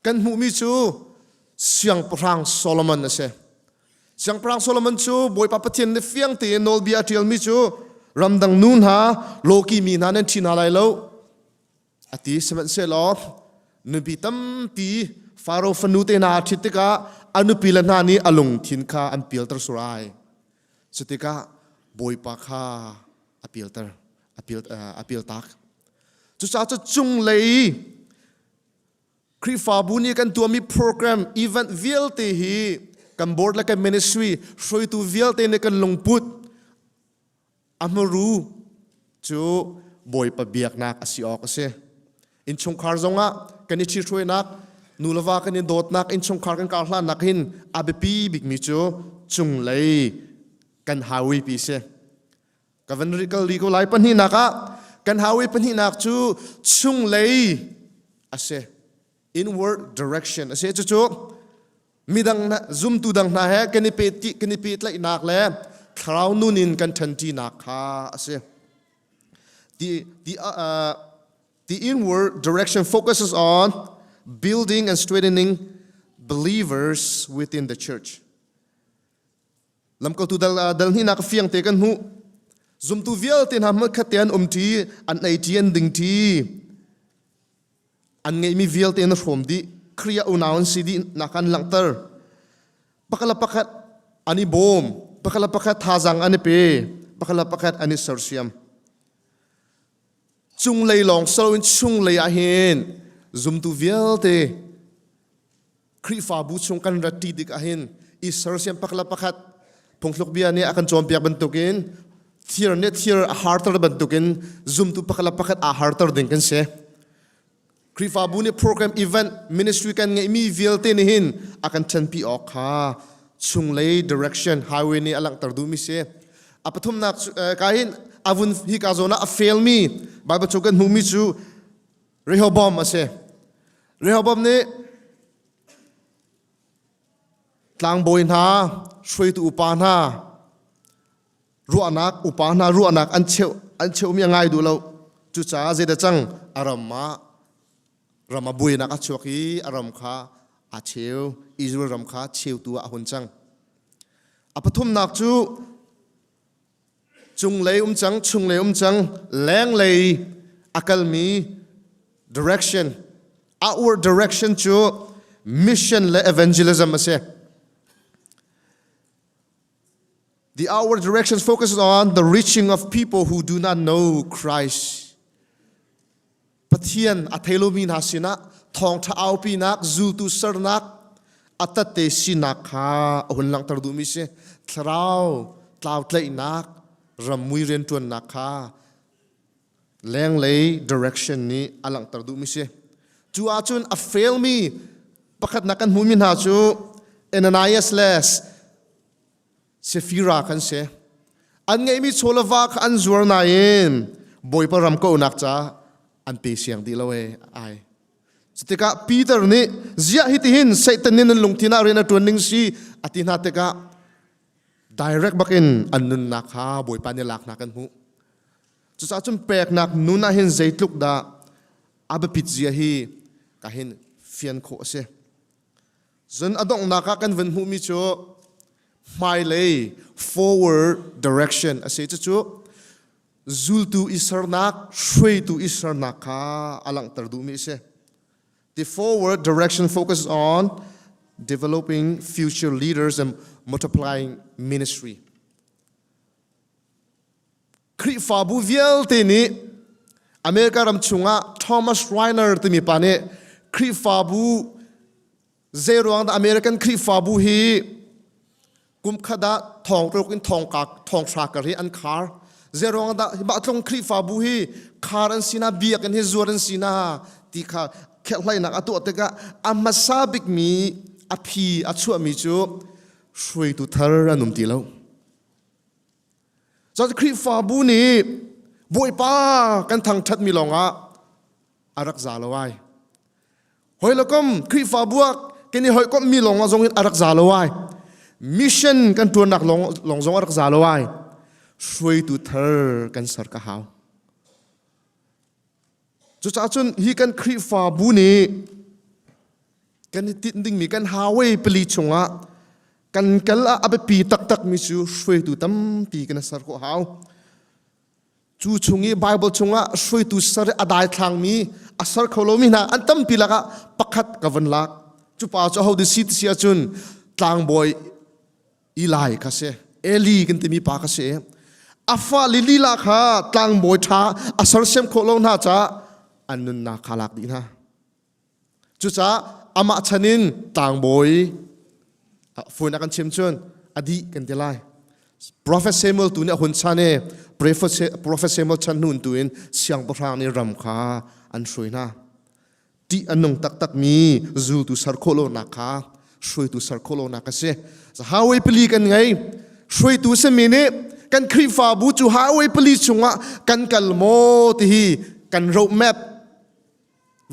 kan hmuhmi cu Siangpahrang Solomon a si. Siangpahrang Solomon cu Bawipa Pathian nih fiang tein nawlbia a ṭialmi cu ramdang nu hna, lawki mi hna nan ṭhi hna lai lo a ti. Sihmanhsehlaw nupi tampi Faro fanu te hna a ṭhit tikah a nupi le hna nih a lungthin kha an pialter surai. Cutikah Bawipa kha a pialter, a pial, a pialtak. Cucaah cu cunglei Khrihfabu nih kan tuahmi program event vialte hi kan board le kan ministry hruaitu vialte nih kan lungput a hmaru cu Bawipa biaknak a si awk a si. Innchungkhar zongah kan i ṭhithruainak, nu le va kan i dawtnak, innchungkhar kan karhlannak hin a biapi bikmi cu cunglei kan hawi pi si. Ka van ri kal ri ko lai pahnihnak ah kan hawi pahnihnak cu chunglei a si. Inward direction a si. Cucu midang zumtu dang hna he kan i pe kan i pehtlaihnak le thlarau nun in kan ṭhanṭinak kha a si. The, the, uh, the inward direction focuses on building and strengthening believers within the church. Lamkaltu dal, dal hnihnak fiang te kan hmuh. Zumtu vialte hna hmunkhat te an um ṭi, an ei ṭi, an ding ṭi. An ngeihmi vialte an hrawm dih. Khrih ah unau an si dih nak an langhter. Pakhat le pakhat an i bawm, pakhat le pakhat thazaang an i pe, pakhat le pakhat an i sersiam. Cunglei lawng silo in chunglei ah hin zumtu vialte Khrihfabu chung kan rat ṭi tik ahhin i sersiam pakhat le pakhat phungthluk bia nih a kan cawnpiak bantukin thir nih thir a harter bantukin zumtu pakhat le pakhat aa harter ding kan si. Khrihfabu nih program event ministry kan ngeihmi vialte nih hin a kan ṭhenpi awk kha chunglei direction highway nih a langhter duhmi si. A pathumnak ka hin avun hi ka zawn ah a failmi Bible chung kan hmuhmi cu Rehoboam a si. Rehoboam nih tlangbawi hna, hruaitu upa hna, ruahnak upa hna ruahnak an cheuh an cheuhmi a ngai duh lo. Cucaah zeidah cang a ram ah ram a buainak a chuak i a ram kha aa cheu Israel ram kha cheutu ah a hun cang. A pathumnak cu Cunglei um cang, chunglei um cang, lenglei a kalmi direction, outward direction cu mission le evangelism a si. The outward direction focuses on the reaching of people who do not know Christ. Pathian a thei lomi hna sinah thawngṭha aupinak, zultu sernak, a tatte sinak kha a hun langhter duhmi si. Thlarau tlautlaihnak, rammui rianṭuannak kha lenglei direction nih a langhter duhmi si. Cu ahcun a failmi pakhatnak kan hmuhmi hna cu Ananias le Sefira kan si. An ngeihmi chaw le va kha an zuar nain Bawipa ram kauhnak ca an pe siang dih lo ee ai. Cutikah Peter nih ziah hitihin Satan nih nan lungthin ah rian a ṭuan ning si a ti hna tikah direct bakin an nunnak kha Bawipa nih lak hna kan hmuh. Cucaah cun peknak nun ah hin zeitluk dah a biapit zia hi ka hin fian khawh a si. Cun a donghnak ah kan vun hmuhmi cu hmailei forward direction a si. Cucu zultu i sernak, hruaitu i sernak kha a langhter duhmi a si. The forward direction focuses on developing future leaders and multiplying ministry. Khrihfabu vialte nih America ram chungah Thomas Rainer timi pa nih Khrihfabu zeiruang dah American Khrihfabu hi kum khat ah thong ruk in thong ka thong hra kar hi an khar zeiruang dah hi tlung Khrihfabu hi khar an sina biakinn hi zuar an sina ti kha kherhhlainak a tuah tikah a hmasa bikmi a phi a chuahmi cu hruaitu thar an um ti lo. Cun Khrihfabu nih Bawipa kan thangṭhatmi lawngah a rak za lo ai. Hoi le kom Khrihfabu ah kan i hawikomhmi lawngah zong in a rak za lo ai. Mission kan ṭuannak lawng, lawng zong a rak za lo ai. Hruaitu thar kan ser ka hau. Cucaah cun hi kan Khrihfabu nih kan i tinh dingmi kan highway pali chungah kan kal ah a biapi taktakmi cu hruaitu tampi kan ser khawh hau. Cu chung i Bible chungah hruaitu ser a daithlangmi a ser kho lomi hna an tampi lakah pakhat ka van lak. Cu pa cu aho si ti si ahcun tlangbawi Eli kha si. Eli kan timi pa kha si. A fale lila kha tlangbawi ṭha a sersiam khawh lo hna caah an nunnak kha lak dih hna. Cucaah amah chan in tlangbawi phone a kan chim cun a dih kan ti lai. Prophet Samuel tu nih a hun chan i Prophet Samuel chan hnu tu in siangpahrang nih ram kha an hruai hna. Ṭih a nung taktakmi zultu ser khawh lonak kha hruaitu ser khawh lonak a si. Highway pali kan ngei. Hruaitu simi nih kan Khrihfabu cu highway pali chungah kan kal maw tihi kan road map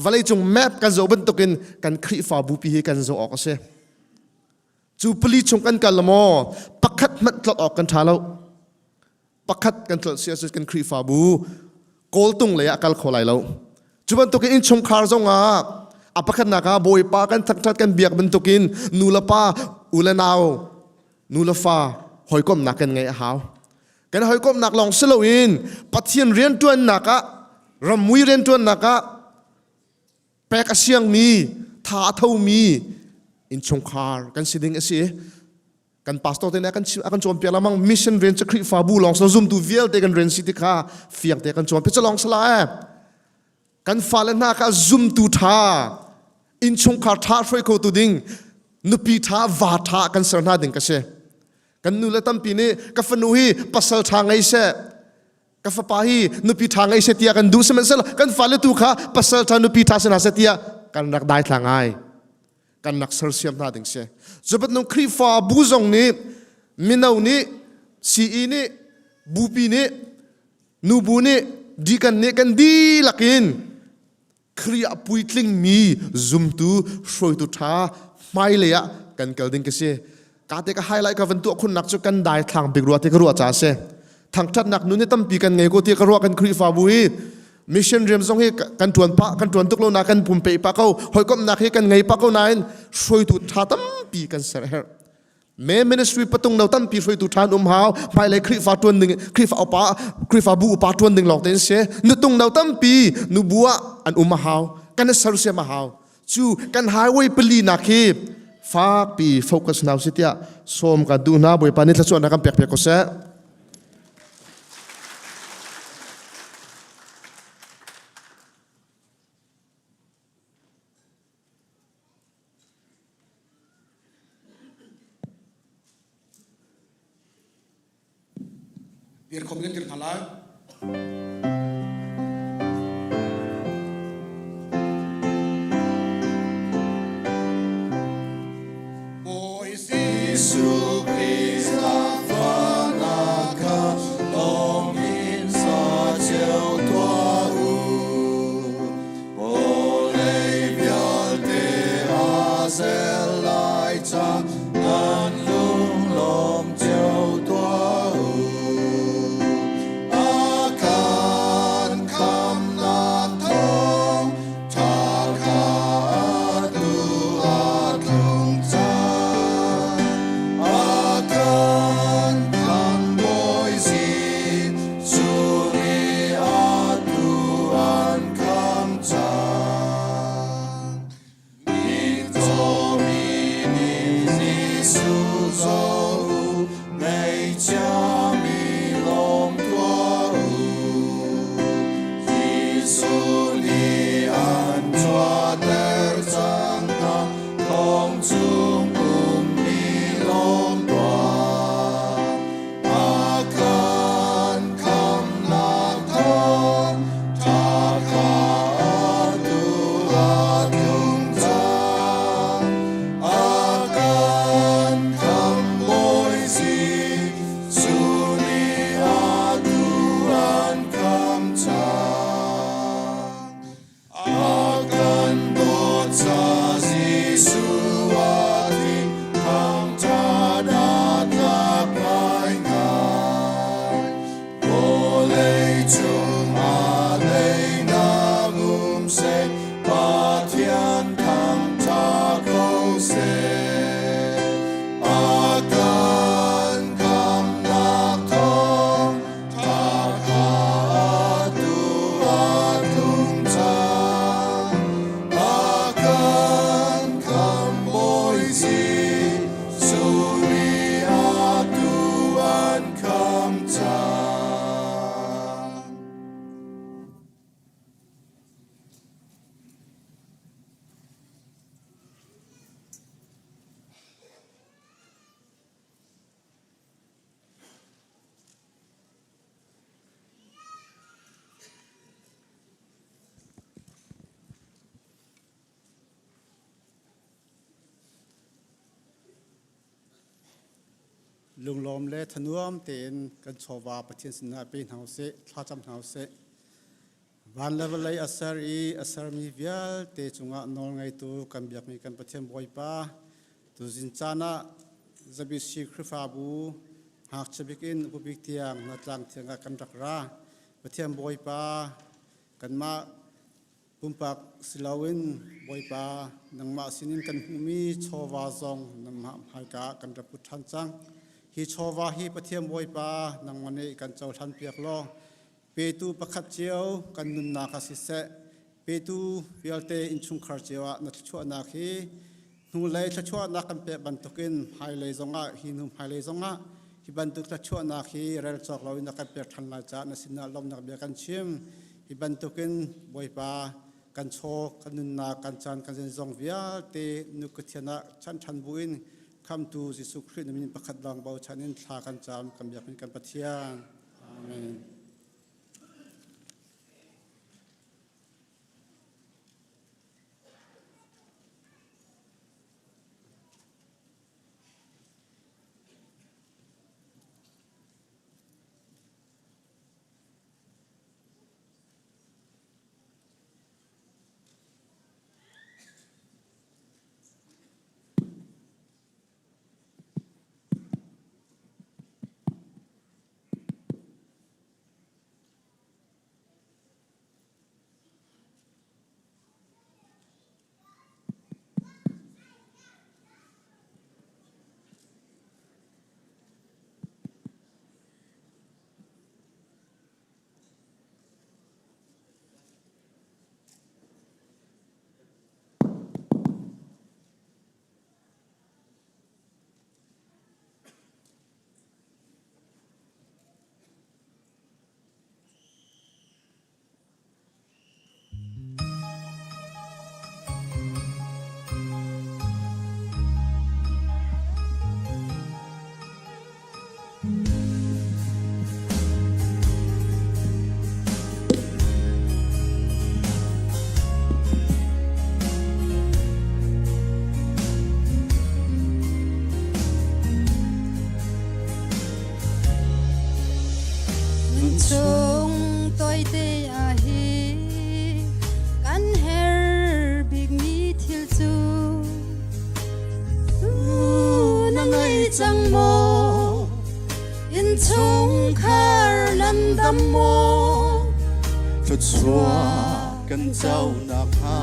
vawleicung map kan zoh bantukin kan Khrihfabu pi hi kan zoh awk a si. Cu pali chung kan kal maw pakhat hmanh tlolh awk kan ṭha lo. Pakhat kan tlolh si ahcun kan Khrihfabu kawltung lei ah kal kho lai lo. Cu bantukin innchungkhar zongah a pakhatnak ah Bawipa kan thangṭhat kan biak bantukin nu le pa u le nau nu le fa hawikomhnak kan ngeih a hau. Kan hawikomhnak lawng si loin Pathian rianṭuannak ah rammui rianṭuannak ah pek a siangmi tha a thomi innchungkhar kan si ding a si. Kan pastor te nih a kan chim a kan cawnpiak lengmang mission rian cu Khrihfabu lawng si zumtu vialte kan rian si ti kha fiang te kan cawnpiak cu lawng si la eh. Kan fale hna kha zumtu ṭha innchungkhar ṭha hruai khotu ding nupi ṭha va ṭha kan ser hna ding ka si. Kan nu le tampi nih ka fanu hi pasal ṭha ngei seh ka fapa hi nupi ṭha ngei seh tiah kan duh sihmanhsehlaw kan fale tu kha pasal ṭha nupi ṭha si hna seh tiah kan rak daithla ngai kan rak sersiam hna ding si. Cu bantuk Khrihfabu zong nih mino nih CE nih bupi nih nubu nih deacon nih kan dihlak in Khrih ah puitlingmi zumtu hruaitu ṭha hmailei ah kan kal ding ka si. Ka te ka highlight ka van tuah khunnak cu kan daithlang bik rua te ka ruah ca si. Thangṭhatnak nun hi tampi kan ngei ko ti ka ruah kan Khrihfabu hi mission rian zong hi kan ṭuan pah kan ṭuan tuk lo na kan pumpe pah ko hawikomhnak hi kan ngei pah ko nain hruaitu ṭha tampi kan ser herh. Me ministry patung no tampi hruaitu ṭhan um hau hmailei Khrihfa ṭuan ding Khrihfa upa Khrihfa bu upa ṭuan ding lawng te in si nutung no tampi nubu ah an um a hau kan i sersiam a hau cu kan highway pali nak hi fakpi focus hna usih tiah sawm ka duh hna Bawipa nih thluachuahnak kan pek piak ko seh. Dir khom in dir hna lai. Bawi Jesuh Khrist zaangfahnak kha lawm in sa cio tuah u. Vawlei vialte a zel lai ca nan lunglawm cio tuah u. A kan khamnak thawng ṭha kha atu a tlung cang. Pathian thangṭha ko seh. A kan khamnak thawng ṭha kha atu a tlung cang. A kan khambawi Jesuh nih atu an kham cang. Lunglawm le thanuam tein kan chawva Pathian sinah pe hna usih, thlacam hna usih. Van le vawlei a ser i a sermi vialte cungah nawlngeitu kan biakmi kan Pathian Bawipa, tuzing caan ah ZBC Khrihfabu ngakchia bik in upa bik tiang na tlang thiang ah kan rak ra. Pathian Bawipa, kanmah Pumpak si loin Bawipa nangmah sinin kan hmuhmi chawva zong nangmah hmaika ah kan rak put ṭhan cang. Hi chawva hi Pathian Bawipa nangmah nih kan cohlan piak law petu pakhat cio kan nunnak ah siseh petu vialte innchungkhar cio ah na thluachuahnak hi hnulei thluachuahnak kan pek bantukin hmailei zongah hi hnu hmailei zongah hi bantuk thluachuahnak hi rel cawk loin na kan pek ṭhan lai caah na sinah lawmhnak bia kan chim. Hi bantukin Bawipa kan chaw kan nunnak kan caan kan zong vialte nu Pathian ah chan ṭhan buin khamtu Jesuh Khrih na min pakhat lawng bochan in thla kan cam kan biakinn kan Pathian. Amen. Nunchung toite ah hi kan her bikmi thil cu na ngei cang maw innchungkhar nan dam maw Thluachuah kan co nakhnga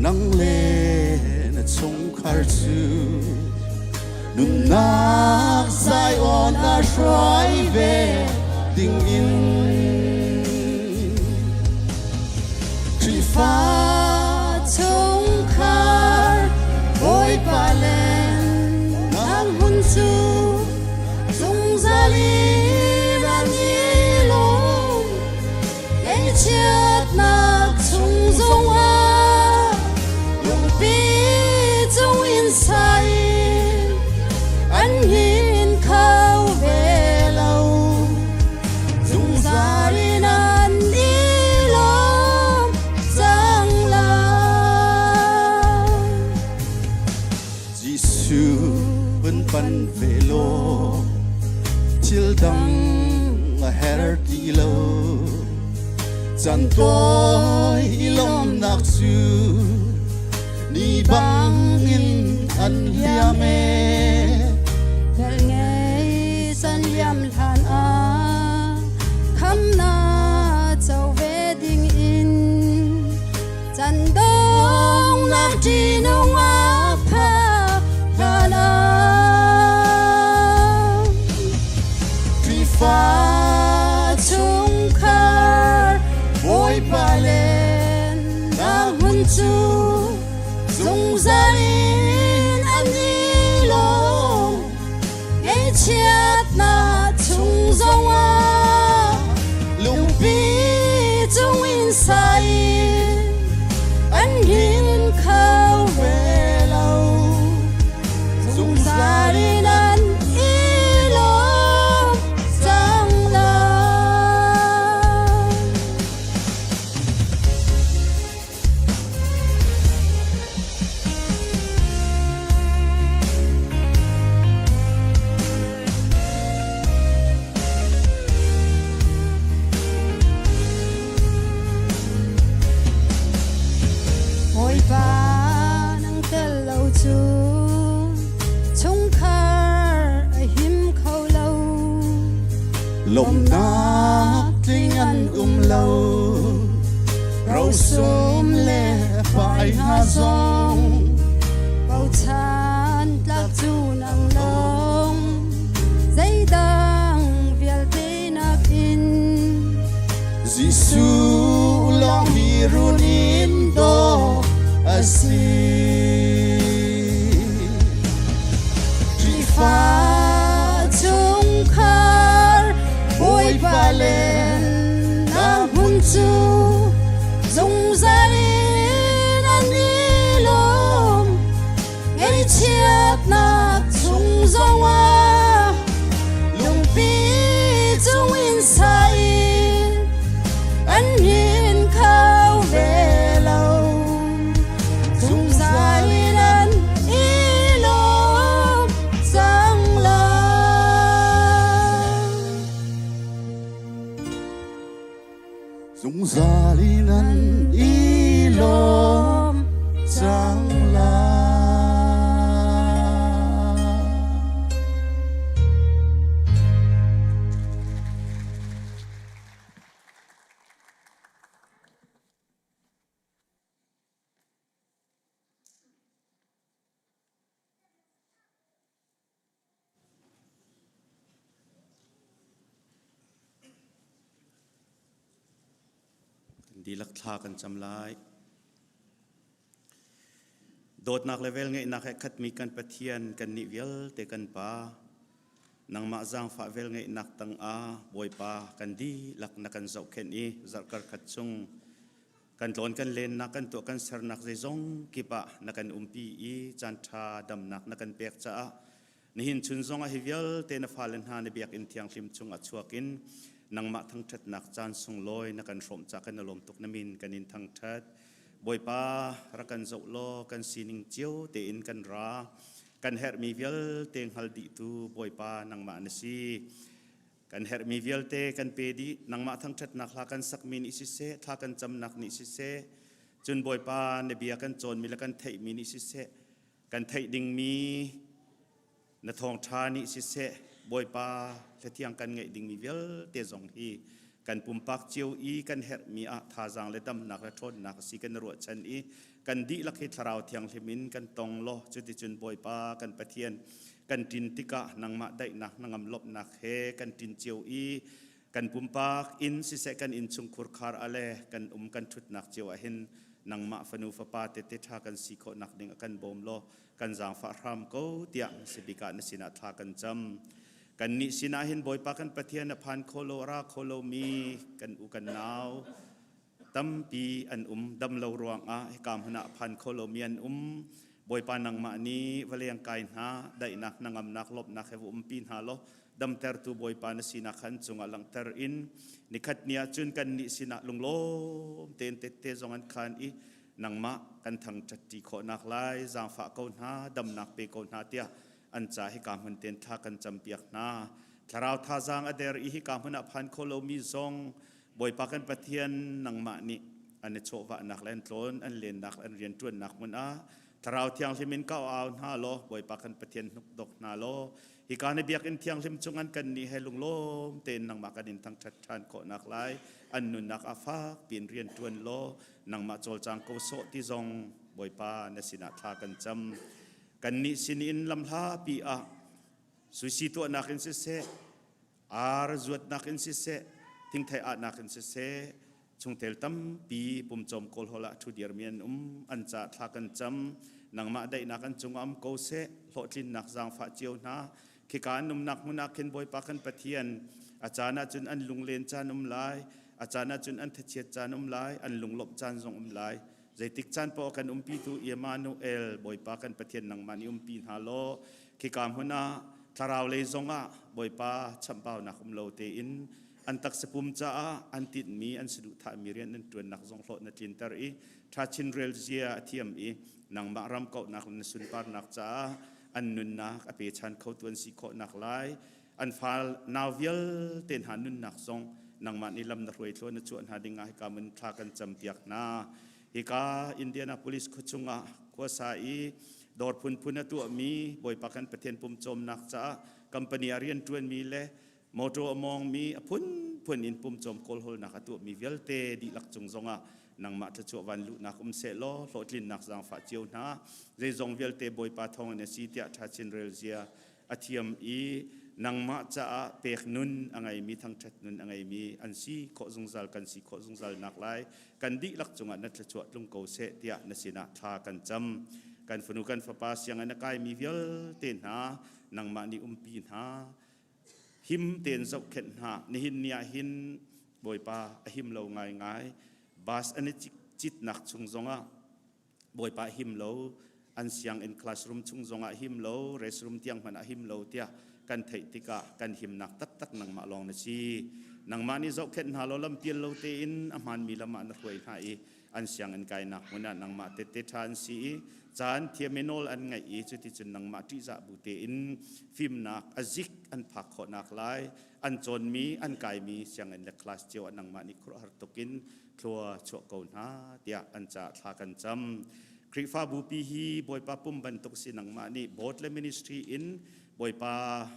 nang le na chungkhar cu Nunnak Zion a hruai ve ding in Khrihfa chungkhar Bawipa len nang hun cu zungzal in an i lawm Ngaihchiatnak chung zongah lungpi cung in sain an hnin kho ve lo. Zungzal in an i lawm cang lai. Jesuh hun pan ve law thil dang a her ti lo chan tawi lawmnak cu ni bangin an liam e Vel ngei san liam hlan ah khamna cho ve ding in. Ṭihnung a phak hna lo. Khrihfa chungkhar Bawipa len na hmun cu zungzal in an i lawm. Ngaihchiatnak chung zongah lungpi cung in sai an hngin kho ve lo. Zungzal in an i lawm cang lai. Bawipa nang tel lo cu chungkhar a him kho lo. Lawmhnak tling an um lo. Rosum le fai hna zong Bochan tlak cu nang lawng zeidang vialte nakin Jesuh lawng hi run in daw a si. Khrihfa chungkhar Bawipa len na hmun cu zungzal in an i lawm. Ngaihchiatnak chung zongah lungpi cung in sai an hnin kho ve lo. Zungzal in an i lawm cang lai. Zungzal in an i lawm cang lai. Kan dihlak thla kan cam lai. Dawtnak le velngeihnak he khatmi kan Pathian kan nih vialte kan Pa nangmah zaangfah velngeihnak tangah Bawipa kan dihlak na kan zohkhenh i zarhkar khat chung Kan tlawn kan lennak kan tuah kan sernak zeizong kip ah na kan umpi i caanṭha damnak na kan pek caah nihin chun zong ah hi vialte na fale hna na biakinn thianghlim chung ah chuak in nangmah thangṭhatnak caan sunglawi na kan hrawmh ca kan i lawm tuk na min kan in thangṭhat. Bawipa rak kan zoh law kan sining cio tein kan ra kan herhmi vialte hngal dihtu Bawipa nangmah na si. Kan herhmi vialte kan pe dih. Nangmah thangṭhatnak hla kan sakmi nih siseh, thla kan camnak nih siseh, cun Bawipa na bia kan cawnmi le kan theihmi nih siseh, kan theih dingmi na thawngṭha nih siseh, Bawipa hlathiang kan ngeih dingmi vialte zong hi kan pumpak cio i kan herhmi ah thazaang le damnak le ṭhawnnak a si kan i ruahchan i kan dihlak hi thlarau thianghlim in kan tong law cuticun Bawipa kan Pathian kan ṭin tikah nangmah daihnak hnangam lawmhnak he kan ṭin cio i kan pumpak inn siseh kan innchungkhur khar ah le kan um kan ṭhutnak cio ah hin nangmah fanu fapa tete ṭha kan si khawhnak ding a kan bawm law kan zaangfah hram ko tiah sibik ah na sinah thla kan cam. Kannih sinah hin Bawipa kan Pathian a phan kho lo a ra kho lomi kan u kan nau tampi an um dam lo ruangah hika hmun ah phan kho lomi an um Bawipa nangmah nih va leng kai hna daihnak hnangamnak lawmhnak he va umpi hna law damtertu Bawipa na sinak khan cungah langhter in nikhat ni ah cun kannih sinah lunglawm tein tette zong an khan i nangmah kan thangṭhat khawhnak lai zaangfah ko hna damnak pe ko hna tiah an ca hika hmun ten thla kan campiak hna thlarau thazaang a der i hika hmun ah phan kho lomi zong Bawipa kan Pathian nangmah nih an i chawhvahnak le an tlawn an lennak an rianṭuannak hmun ah Thlarau Thianghlim in ka au hna law Bawipa kan Pathian hnukdok hna law hika na biakinn thianghlim cung an kan nih he lunglawm tein nangmah kan in thangṭhat ṭhan khawhnak lai an nunnak ah fak piin rian ṭuan law nangmah cawlcang ko sawh ti zong. Bawipa na sinah thla kan cam. Kannih sinin lamhlapi ah suisi tuahnak in siseh, ar zuatnak in siseh, thingthei ahnak in siseh, chungtel tampi pumcawm kawlhawl ah ṭhu dirmi an um. An ca thla kan cam. Nangmah daihnak an cungah um ko seh. Hlawhtlinnak zaangfah cio hna. Khika an umnak hmun ah khin Bawipa kan Pathian, a caan ah cun an lunglen caan um lai, a caan ah cun an thachiat caan um lai, an lunglawmh caan zong um lai. Zeitik caan paoh kan umpitu Emmanuel, Bawipa kan Pathian nangmah nih umpi hna law, khika hmun ah thlarau lei zong ah Bawipa chamhbaunak um lo tein an taksapum caah an tinhmi an saduhthahmi rian an ṭuannak zong hlawh na tlinter i ṭhachin rel zia a thiam i nangmah ram kauhnak le na sunparnak caah an nunnak a pechan khotu an si khawhnak lai an fal nau vialte hna nunnak zong nangmah nih lam na hruai thlua na chuah hna ding ah hika mun thla kan campiak hna. Hika Indianapolis khuachung ah khuasa i dawr phunphun a tuahmi Bawipa kan Pathian pumcawmnak caah company ah rianṭuanmi le motor a mawngmi a phunphun in pumcawm kawlhawlnak a tuahmi vialte dihlak cung zongah nangmah thluachuah van luhnak um seh law hlawhtlinnak zaangfah cio hna. Zeizong vialte Bawipa thawngin a si tiah ṭha chin rel zia a thiam i nangmah caah pek nun a ngeimi thangṭhat nun a ngeimi an si khawh zungzal kan si khawh zungzal nak lai kan dihlak cungah na thluachuah tlung ko seh tiah na sinah thla kan cam. Kan fanu kan fapa sianginn a kaimi vialte hna nangmah nih umpi hna, him tein zohkhenh hna. Nihin ni ah hin Bawipa a him lo ngaingai. Bus an i citnak chung zongah Bawipa a him lo, an sianginn classroom chung zongah him lo, restroom tiang hmanh ah him lo tiah kan theih tikah kan himnak taktak nangmah lawng na si. Nangmah nih zohkhenh hna law lampial lo tein a hmaanmi lam ah na hruai hna i an sianginn kainak hmun ah nangmah tette ṭha an si i caan thiam i nawl an ngaih i cuticun nangmah ṭihzah bu tein fimnak a zik an phak khawhnak lai an cawnmi an kaimi sianginn le class cio ah nangmah nih khuaruahhar tukin thlua chuah ko hna tiah an caah thla kan cam. Khrihfabu pi hi Bawipa pum bantuk si nangmah nih board le ministry in Bawipa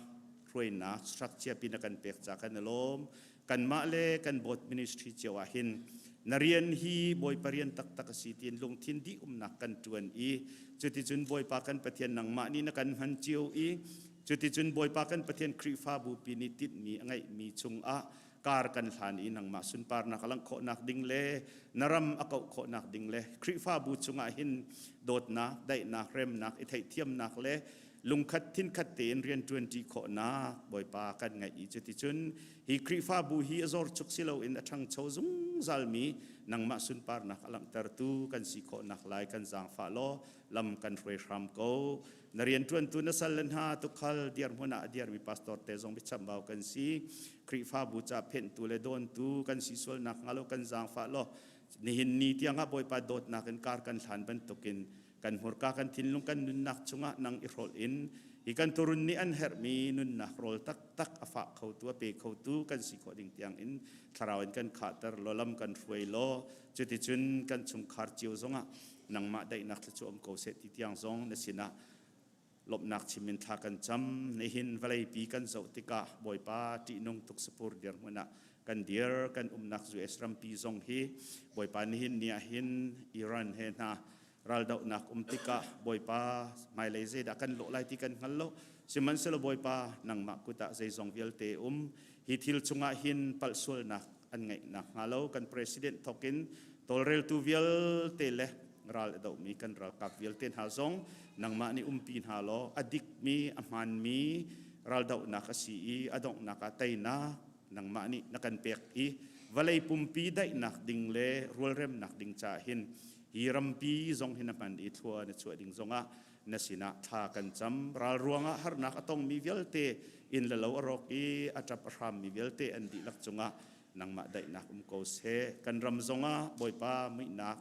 hruainak structure pi na kan pek ca kan i lawm. Kanmah le kan board ministry cio ah hin na rian hi Bawipa rian taktak a si tiin lungthin dih umnak kan ṭuan i cuticun Bawipa kan Pathian nangmah nih na kan hman cio i cuticun Bawipa kan Pathian Khrihfabu pi nih tinhmi a ngeihmi chungah kar kan hlan i nangmah sunparnak a langh khawhnak ding le na ram a kauh khawhnak ding le Khrihfabu chungah hin dawtnak, daihnak, remnak, i theihthiamnak le lungkhat thinkhat tein rian ṭuanṭi khawhnak Bawipa kan ngaih i cuticun hi Khrihfabu hi a zorchuk si loin a ṭhangcho zungzalmi nangmah sunparnak a langhtertu kan si khawhnak lai kan zaangfah law lam kan hruai hram ko. Na rianṭuantu na sal le hna tukhal dirhmun ah a dirmi pastor te zong biachambau kan si. Khrihfabu ca phenhtu le dawntu kan si sualnak hnga lo kan zaangfah law nihin ni tiangah Bawipa dawtnak in kar kan hlan bantukin kan hmurka kan thinlung kan nunnak chungah nang i hrolh in hi kan turun nih an herhmi nunnak rawl taktak a fah khotu a pe khotu kan si khawh ding tiang in thlarau in kan khahter law lam kan hruai law cuticun kan chungkhar cio zongah nangmah daihnak thluachuah um ko seh ti tiang zong na sinah lawmhnak chim in thla kan cam. Nihin vawleipi kan zoh tikah Bawipa ṭihnung tuk sapur dirhmun ah kan dir. Kan umnak US rampi zong hi Bawipa nihin ni ah hin Iran he hna raldohnak um tikah Bawipa hmailei zeidah kan lawh lai ti kan hngal lo. Sihmanhsehlaw Bawipa nangmah kut ah zeizong vialte um. Hi thil chungah hin palhsualnak an ngeih nakhnga lo kan president thawkin tawlreltu vialte le ral a dohmi kan ralkap vialte hna zong nangmah nih umpi hna law a dikmi a hmaanmi raldohnak a si i a donghnak ah teinak nangmah nih na kan pek i vawlei pumpi daihnak ding le rualremnak ding caah hin hi rampi zong hi na hman i thlua na chuah ding zongah na sinah thla kan cam. Ral ruangah harnak a tongmi vialte, inn le lo a rawk i a ṭap a hrammi vialte an dihlak cungah nangmah daihnak um ko seh. Kan ram zongah Bawipa muihnak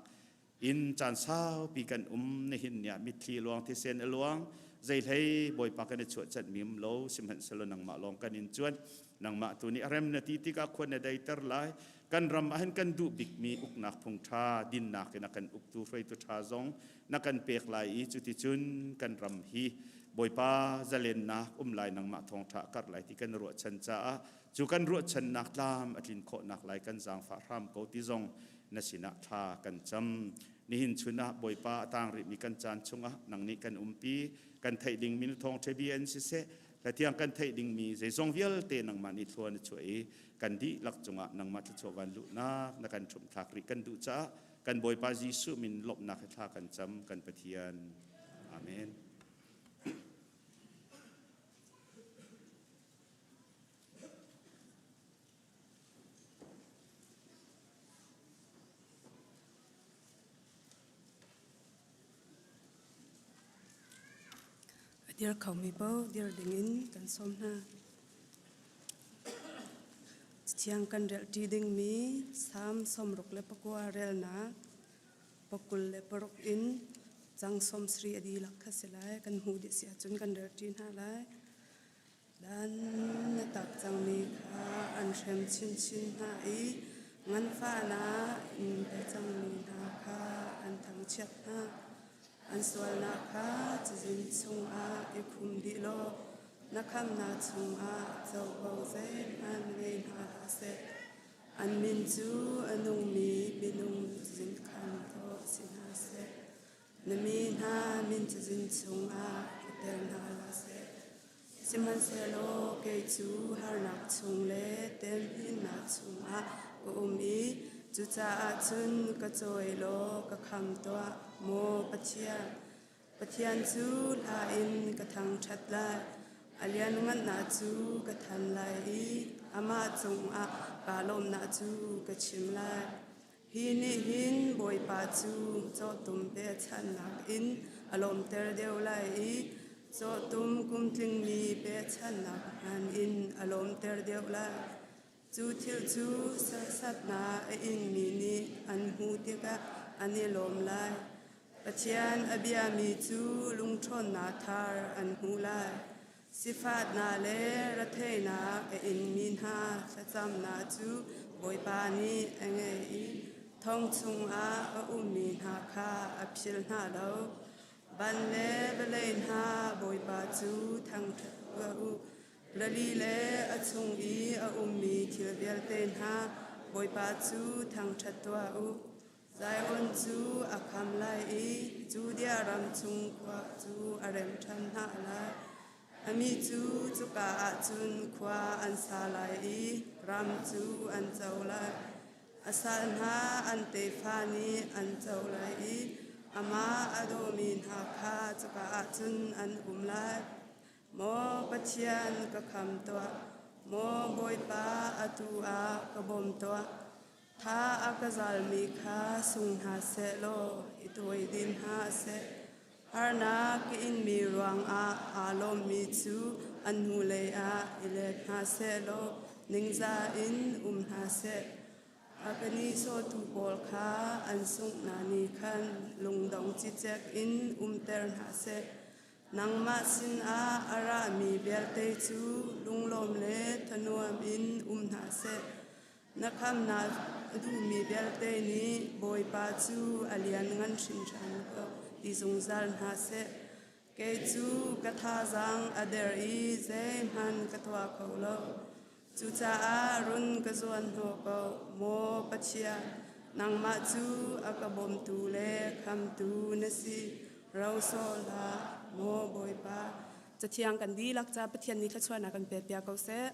in caan saupi kan um. Nihin ni ah mitthli luang, thisen a luang, zeihlei Bawipa kan i chuahcanh um lo. Sihmanhsehlaw nangmah lawng kan in cuanh. Nangmah tu nih a rem na ti tikah khua na deiter lai. Kan ram ah hin kan duh bikmi uknak phung ṭha, dinnak in a kan uktu hruaitu ṭha zong na kan pek lai i cuticun kan ram hi Bawipa zalennak um lai, nangmah thawngṭha a karh lai ti kan ruahchan caah cu kan ruahchannak tlam a tlin khawhnak lai kan zaangfah hram ko ti zong na sinah thla kan cam. Nihin chun ah Bawipa a tang rihmi kan caan chungah nang nih kan umpi, kan theih dingmi na thawngṭha bia in siseh, hlathiang kan theih dingmi zeizong vialte nangmah nih thlua na chuah i kan dihlak cungah nangmah thluachuah van luhnak na kan ṭhumhthlak rih kan duh caah kan Bawipa Jesuh min lawmhnak he thla kan cam kan Pathian. Amen. A dir khomi paoh dir dingin kan sawm hna. Cathiang kan relṭi dingmi Salm 69 relnak 26 in cang 70 a dihlak kha si lai. Kan hmuh dih si ahcun kan relṭi hna lai. Dan na tak cangmi kha an hrem chinchin hna i nganfahnak in pe cangmi hna kha an thangchiat hna. An sualnak kha cazin chungah i khum dih law na khamnak chungah covo zeihmanh ngei hna hlah seh. An min cu a nungmi minung cazin khan tawh si hna seh. Na mi hna min cazin chungah i tel hna hlah seh. Sihmanhsehlaw kei cu harnak chung le temhinnak chungah ka um i cucaah cun ka cawi law ka kham tuah, maw Pathian. Pathian cu hla in ka thangṭhat lai, a lianngannak cu ka thanh lai i amah cungah kaa lawmnak cu ka chim lai. Hi nih hin Bawipa cu cawtum pechannak in a lawmter deuh lai i cawtum kumtlingmi pechannak hman in a lawmter deuh lai. Cu thil cu serhsatnak a ingmi nih an hmuh tikah an i lawm lai. Pathian a biami cu lungṭhawnnak thar an hmu lai. Sifahnak le retheihnak a inmi hna thlacamnak cu Bawipa nih a ngaih i thong chungah a ummi hna kha a philh hna lo. Van le vawlei hna Bawipa cu thangṭhat tuah u. Rili le a chung i a ummi thil vialte hna Bawipa cu thangṭhat tuah u. Zion cu a kham lai i Judea ram chung khua cu a rem ṭhan hna lai. A mi cu cuka ah cun khua an sa lai i ram cu an co lai. A sal hna an tefa nih an co lai i amah a dawmi hna kha cuka ah cun an um lai. Maw Pathian ka kham tuah, maw Bawipa atu ah ka bawm tuah. Tha a ka zalmi kha sung hna seh law i tuaidim hna seh. Harnak ka inmi ruangah aa lawmmi cu an hnulei ah i let hna seh law ningzah in um hna seh. A ka nihsawhtu pawl kha an sungh hna ni khan lungdong cicek in umter hna seh. Nangmah sinah a rami vialte cu lunglawm le thanuam in um hna seh. Na khamnak a duhmi vialte nih Bawipa cu a lianngan hringhran ko ti zungzal hna seh. Kei cu ka thazaang a der i zeihmanh ka tuah kho lo. Cucaah run ka zuan hnawh ko, maw Pathian, nangmah cu a ka bawmtu le khamtu na si. Ro sawh hlah, maw Bawipa. Cathiang kan dihlak ca Pathian nih thluachuahnak kan pek piak ko seh.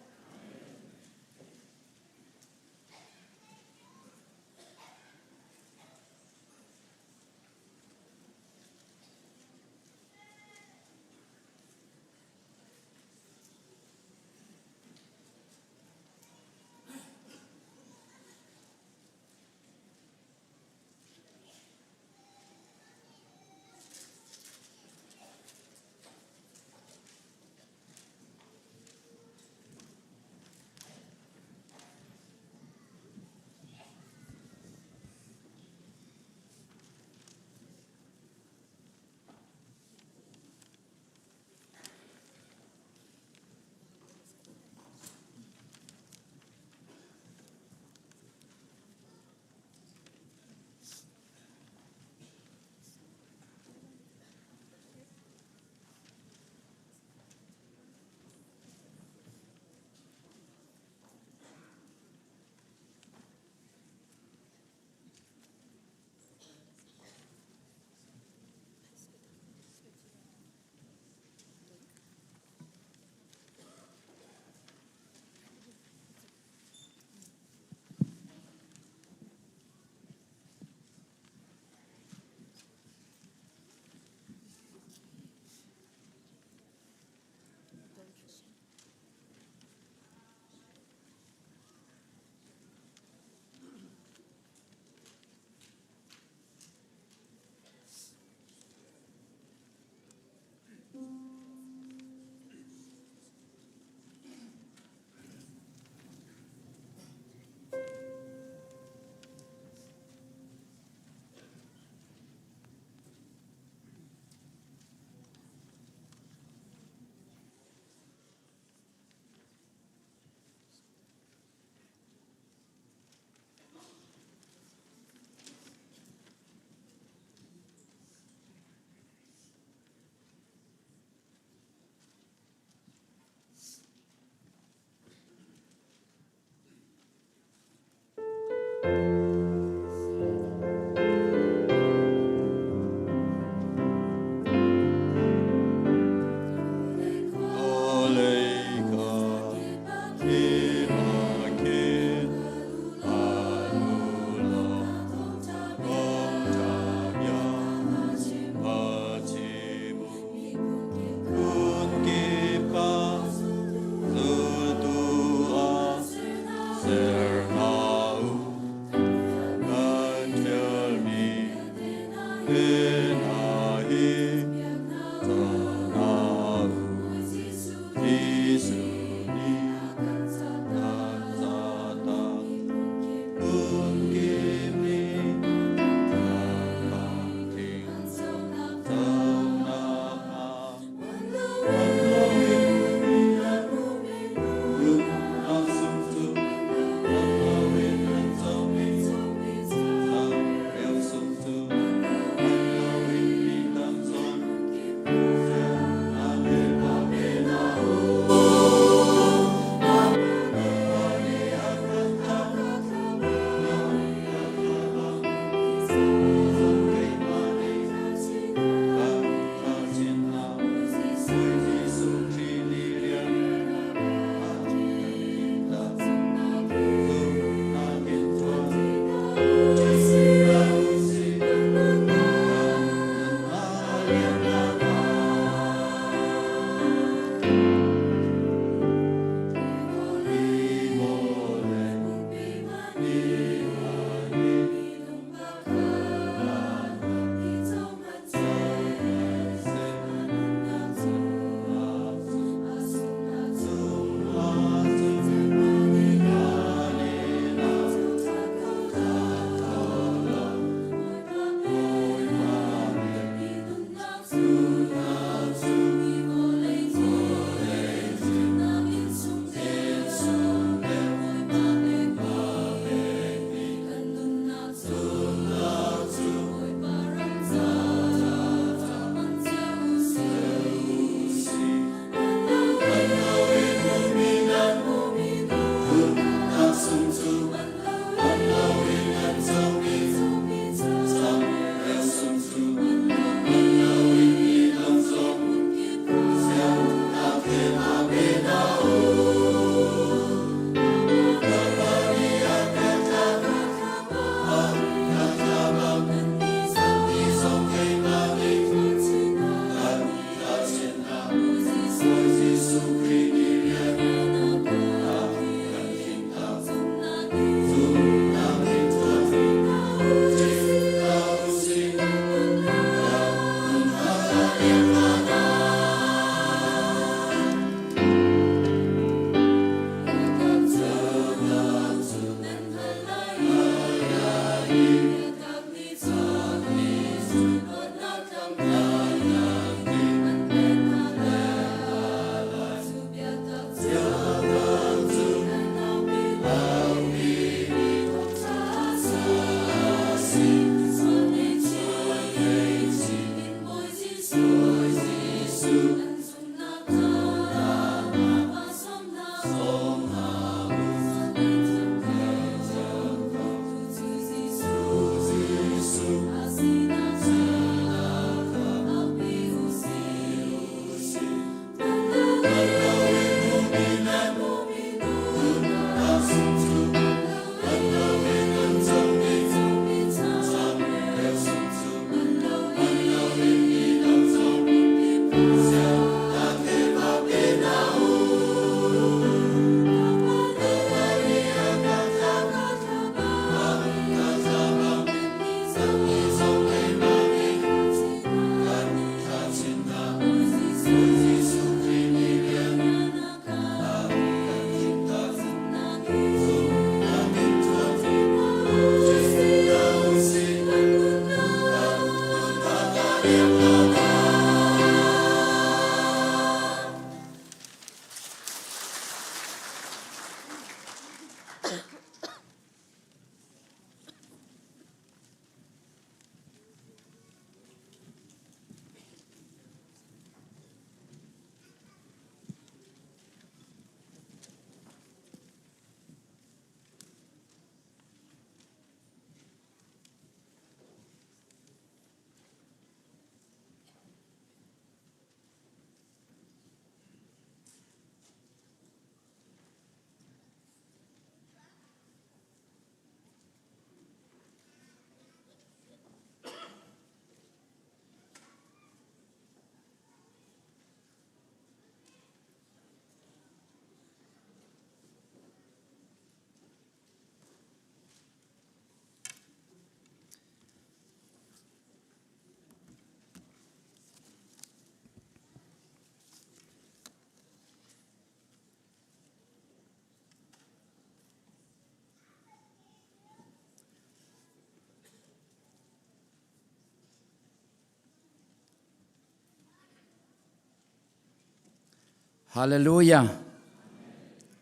Hallelujah.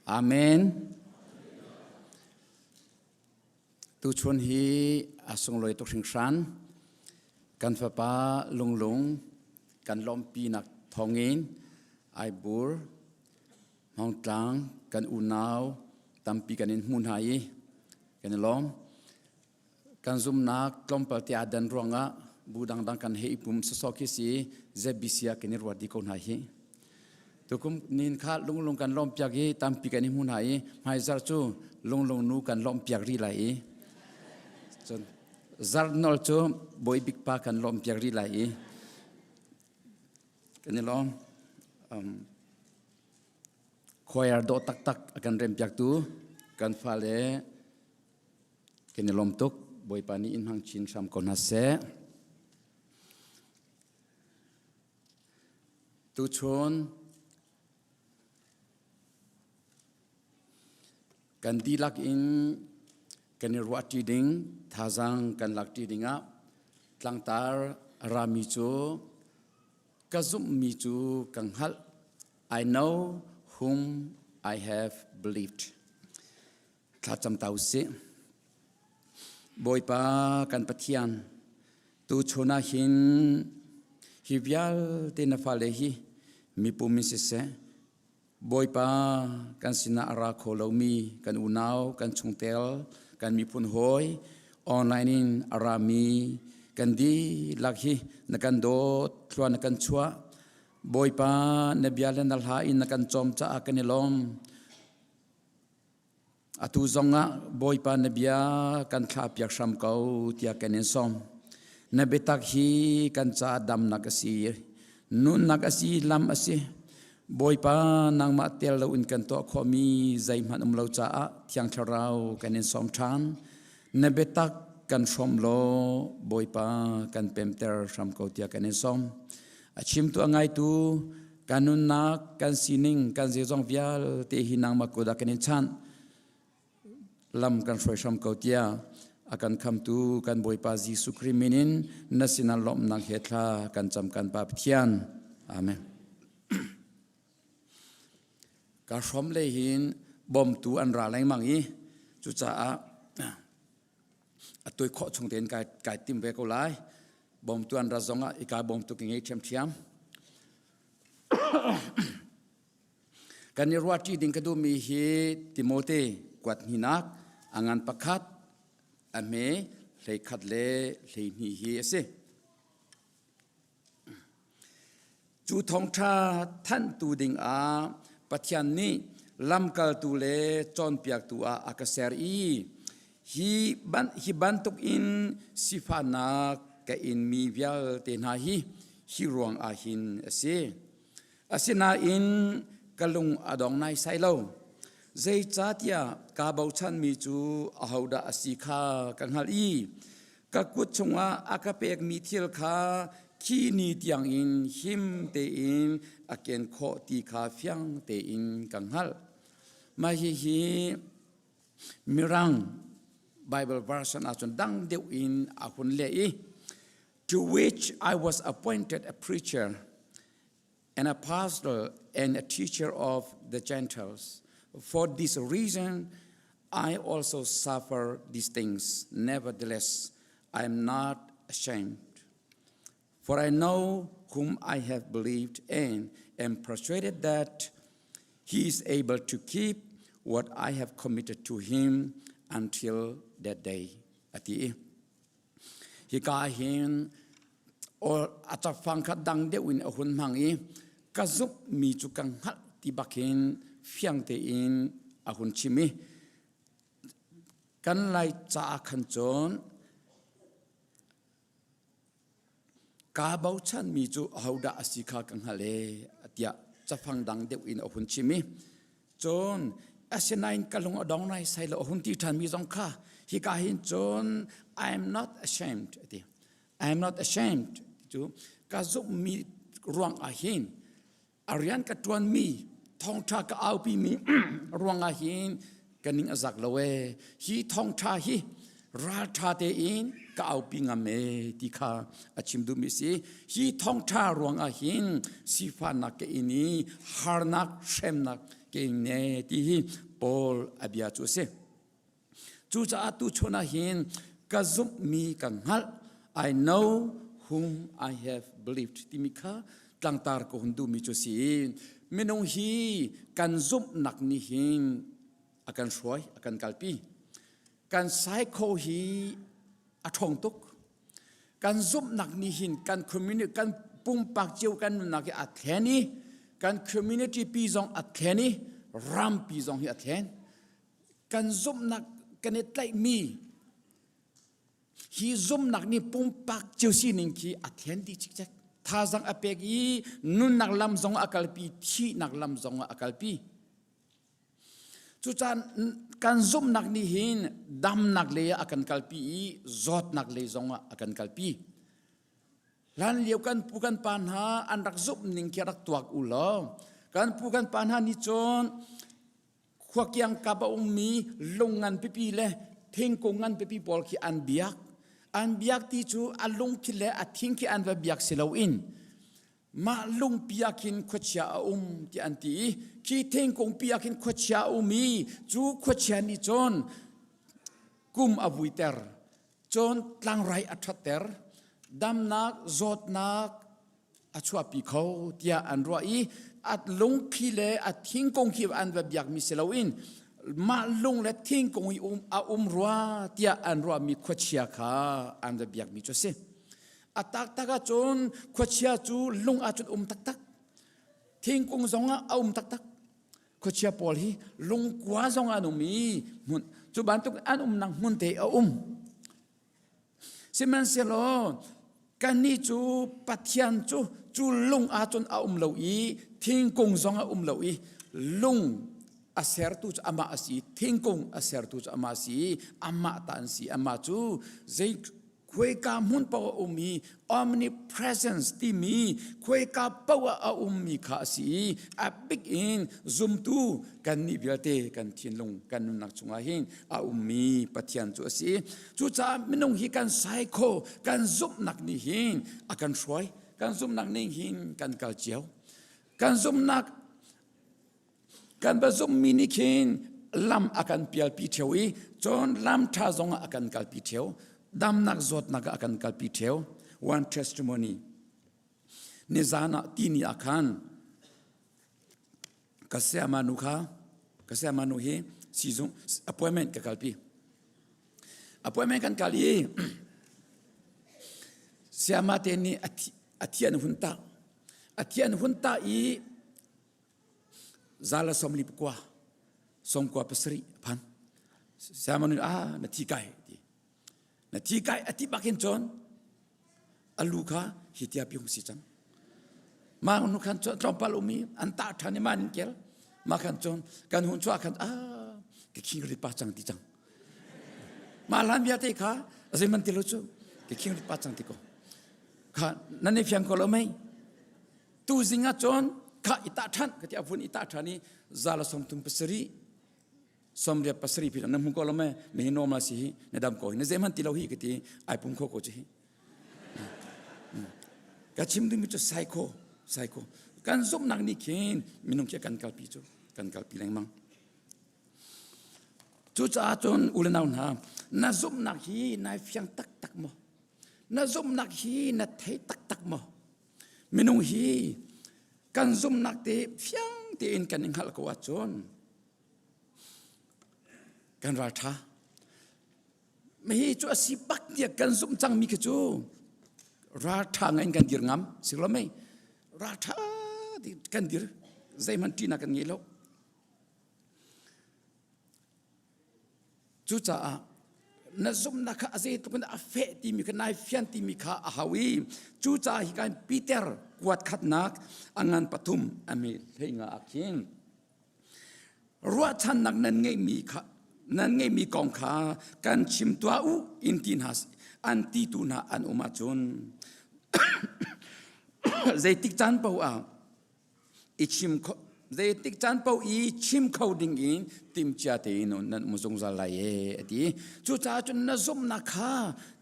Amen. Tuchun hi a sunglawi tuk hringhran. Kan fapa lunglung kan lawmpinak thawngin Aibur Hmawngtlang kan unau tampi kan in hmu hna i kan i lawm. Kan zumnak tlawmpal te aa dan ruangah bu dangdang kan he i pum sawsawh khi si ZBC ah kan i ruat dih ko hna hi. Tukum nin kha lunglung kan lawm piak i tampi kan i hmu hna i hmaizarh cu lunglung nu kan lawm piak rih lai i cun zarh nol cu bawi bik pa kan lawm piak rih lai i kan i lawm. Um, choir dawh taktak a kan rem piaktu kan fale Kan i lawm tuk. Bawipa nih in hmang chin hram ko hna seh. Tuchun kan dihlak in kan i ruahṭi ding, thazaang kan lakṭi dingah tlangtar rami cu ka zumhmi cu ka hngalh. I know whom I have believed. Thlacam ta usih. Bawipa kan Pathian, tuchun ah hin hi vialte na fale hi mipum in siseh, Bawipa kan sinah a ra kho lomi kan unau, kan chungtel, kan miphun hawi, online in a rami kan dihlak hi na kan dawt, thlua na kan chuah. Bawipa na bia le na hla in na kan cawm caah kan i lawm. Atu zongah Bawipa na bia kan thlahpiak hram ko tiah kan in sawm. Na biatak hi kan caah damnak a si, nunnak a si, lam a si. Bawipa nangmah tel loin kan tuah khawhmi zeihmanh um lo caah Thiang Thlarau kan in sawm ṭhan. Na biatak kan hrawm law Bawipa kan pemter hram ko tiah kan in sawm. A chimtu a ngaitu kan nunnak, kan sining, kan zeizong vialte hi nangmah kut ah kan in chanh. Lam kan hruai hram ko tiah a kan khamtu kan Bawipa Jesuh Khrih min in na sinah lawmhnak he thla kan cam kan Pa Pathian. Amen. Ka hrom le hin bawmtu an ra lengmang i cucaah a toi khawh chung tein kai, kai tim ve ko lai. Bawmtu an ra zong ah ika bawmtu ka ngei ṭhiamṭhiam. Kan i ruahṭi ding ka duhmi hi Timote kuat hninak a ngan pakhat a hme 11 le 12 hi a si. Cu thawngṭha thanhtu dingah Pathian nih lamkaltu le cawnpiaktu ah a ka ser i hi, ban, hi bantukin sifahnak ka inmi vialte hna hi hi ruang ah hin a si. Asinain ka lung a dong naisai lo. Zeicahtiah kaa bochanmi cu ahodah a si kha ka hngalh i ka kut chungah a ka pekmi thil kha khi ni tiangin him tein a ken khawh ti kha fiang tein ka hngalh. Mah hihi Mirang Bible version ahcun dang deuh in a hun leh i. To which I was appointed a preacher an apostle and a teacher of the Gentiles. For this reason, I also suffer these things. Nevertheless, I am not ashamed. For I know whom I have believed and am persuaded that he is able to keep what I have committed to him until that day. Ati. Hika hin or a cafang kha dang deuh in a hun hmang i ka zumhmi cu ka hngalh ti bakin fiang tein a hun chim i kan lai caah khan cun Kaa bochanmi cu ahodah a si kha ka hngalh ee tiah cafang dang deuh in a hun chim i cun asinain ka lung a dong naisai lo a hun ti ṭhanmi zong kha hika hin cun I am not ashamed a ti. I am not ashamed cu ka zumhmi ruang ah hin a rian ka ṭuanmi thawngṭha ka aupimi ruangah hin ka ning a zak lo ee hi thawngṭha hi ralṭha tein ka aupi ngam ee ti kha a chim duhmi si hi thawngṭha ruangah hin sifahnak ka in i harnak hremnak ka in ne ti hi Paul a bia cu a si Cucaah tuchun ah hin ka zumhmi ka hngalh. I know whom I have believed timi kha tlangtar ka hun duhmi cu si. Minung hi kan zumhnak nih hin a kan hruai, a kan kalpi. Kan psycho hi a ṭhawng tuk. Kan zumhnak nih hin kan community, kan pumpak cio kan nunnak hi a thlen i kan community pi zong a thlen i rampi zong hi a thlen. Kan zumhnak kan i tlaihmi hi zumhnak nih pumpak cio sining khi a thlen dih cikcek. Thazang a pek i nunnak lam zong a kalpi, thihnak lam zong a kalpi. Cucaah kan zumhnak nih hin damnak lei ah a kan kalpi i zawtnak lei zong ah a kan kalpi. Hlan lio kan pu kan pa hna an rak zumh ning khi rak tuak u law kan pu kan pa hna nih cun Khua kiangkap a ummi lung ngan pipi le thingkung ngan pipi pawl khi an biak. An biak ti cu a lung khi le a thing khi an va biak si loin mah lungpi ah khin khuachia a um ti an ti i khi thingkung pi ah khin khuachia a um i cu khuachia nih cun kum a vuiter cun tlangrai a ṭhatter damnak zawtnak a chuahpi kho tiah an ruah i a lungphi le a thingkung khi an va biakmi si loin mah lung le thingkung i um a um rua tiah an ruahmi khuachia kha an va biakmi cu a si. A taktak ahcun khuachia cu lung ahcun um taktak. Thingkung zong ah a um taktak. Khuachia pawl hi lungkua zong an um i hmun cu bantuk an umnak hmun te a um. Sihmanhsehlaw kannih cu Pathian cu cu lung ahcun a um lo i thingkung zong a um lo i lung a sertu cu amah a si thingkung a sertu cu amah a si i amah ta an si amah cu zei khuaika hmun paoh a um i omnipresence timi khuaika paoh ah a ummi kha a si i a bik in zumtu kannih vialte kan thinlung kan nunnak chungah hin a ummi Pathian cu a si. Cucaah minung hi kan psycho kan zumhnak nih hin a kan hruai kan zumhnak ning hin kan kal cio. Kan zumhnak kan va zumhmi nih khin lam a kan pialpi ṭheo i cun lam ṭha zong ah a kan kalpi ṭheo damnak zawtnak ah a kan kalpi ṭheo one testimony nizan ah tini ah khan ka sayama nu kha ka sayama nu hi siizung appointment ka kalpi appointment kan kal i sayama te nih a thi an hun tah a thi an hun tah i zala somli pakua songkua pasarih phan sayama nu ah na thi kai ti Na thi kai a ti bak hin cun a lu kha hi tia pi hung si cang. Ma nu khan cun tlawmpal um i an tah ṭhan i ma nin kel. Ma khan cun kan hun chuah khan ah ka khing rit pa cang ti cang. Ma hlan vialte kha a zeiman ti lo cu ka khing rit pa cang ti ko. Kha nan i fiang ko lo mei. Tu zing ah cun kha i tah ṭhan ka ti a vun i tah ṭhan i zala sawmthum pasarih somriat pasarih phi na hmu ko lo me me hi normal si hi na dam ko hi na zei hmanh ti lo hi ka ti ai pum kho ko chi hi. Ka chim duhmi cu psycho, psycho. Kan zumhnak nih khin minung khi kan kalpi cu kan kalpi lengmang. Cucaah cun u le nau hna, na zumhnak hi nai fiang taktak maw? Na zumhnak hi na thei taktak maw? Minung hi kan zumhnak te fiang tein kan i hngalh ko ahcun kan ralṭha. Hihi cu a si bak tiah kan zumh cangmi khi cu ralṭha ngai in kan dir ngam si lo mei? Ralṭha kan dir zeihmanh ṭihnak kan ngei lo. Cucaah na zumhnak kha a zeitluk in a feh timi kha nai fian timi kha a hau i cucaah hi kan Peter kuat khatnak a ngan pathum a mi hlei nga ah khin ruahchannak nan ngeihmi kha nan ngeihmi kong kha kan chim tuah u in ti hna an ti tu hna an um ahcun zeitik caan paoh ah i chim kho zeitik caan paoh i chim kho ding in timhcia tein nan um zungzal lai e a ti. Cucaah cun na zumhnak kha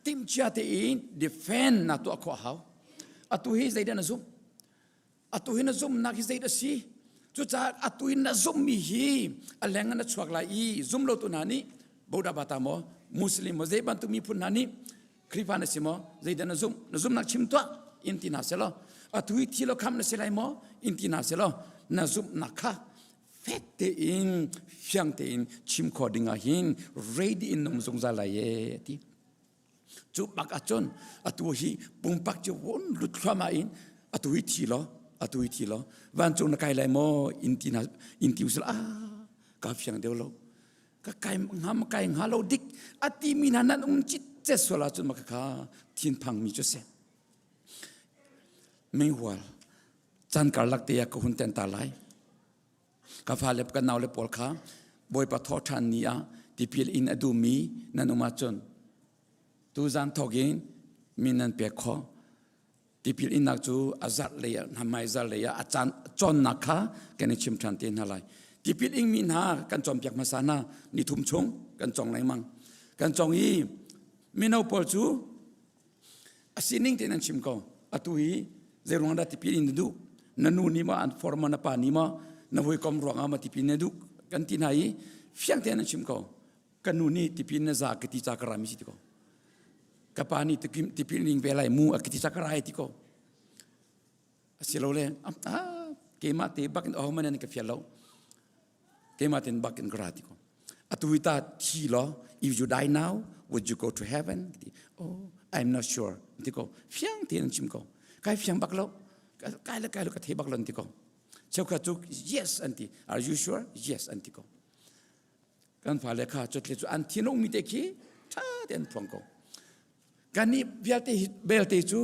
timhcia tein defend na tuah khawh a hau. Atu hi zeidah na zumh? Atu hi na zumhnak hi zeidah si? Cucaah atu hi na zumhmi hi a leng in a chuak lai i zum lo tu hna nih Boda bata maw Muslim maw zei bantuk miphun hna nih Khrihfa na si maw? Zeidah na zumh? Na zumhnak chim tuah in ti hna selaw atu hi thi lo kham na si lai maw in ti hna selaw na zumhnak kha fek tein fiang tein chim khawh ding ah hin ready in um zungzal lai e ti. Cu bak ahcun atu hi pumpak cu vun lut thluahmah in atu hi thi law atu hi thi law vancung na kai lai maw in ti na in ti usila ah ka fiang deuh lo ka kai ngam kai hnga lo dik a ti mi hna nan um cit cet sual ahcun maka kha thinphang mi cu si meihual chan karlak te ah ka hun ten ta lai ka fale ka nau le pawl kha bawipa thawh ṭhan ni ah tipil in a duhmi nan um ahcun tuzan thawk in min nan pek khawh Tipil innak cu a zarh lei ah hmai zarh lei ah a caan cawnnak kha kan i chim ṭhan te hna lai. Tipil ingmi hna kan cawnpiak hmasa hna ni thum chung kan cawng lengmang. Kan cawng i mino pawl cu a sining tein an chim ko. Atu hi zeiruang dah tipil in na duh? Na nu nih maw an form na pa nih maw na hawikom ruangah maw tipil na duh? Kan ti hna i fiang tein an chim ko. Ka nu nih tipil na za ka ti ca ka rami si ti ko. Ka pa nih tipil ning ve lai mu a ka ti ca ka rai ti ko. Asilole ah keimah te bak in oh man ka fial lo. Keimah ten bak in ka ra ti ko. Atu hi ta thi law if you die now would you go to heaven? Oh I'm not sure ti ko. Fiang tein an chim ko. Kai fiang bak lo. Kai le kai lo ka thei bak lo ti ko. Cheukhat cu yes an ti. Are you sure? Yes an ti ko. Kan fale kha cutle cu an thinung mi te khi ṭha te an phuang ko. Kan nih vialte belte cu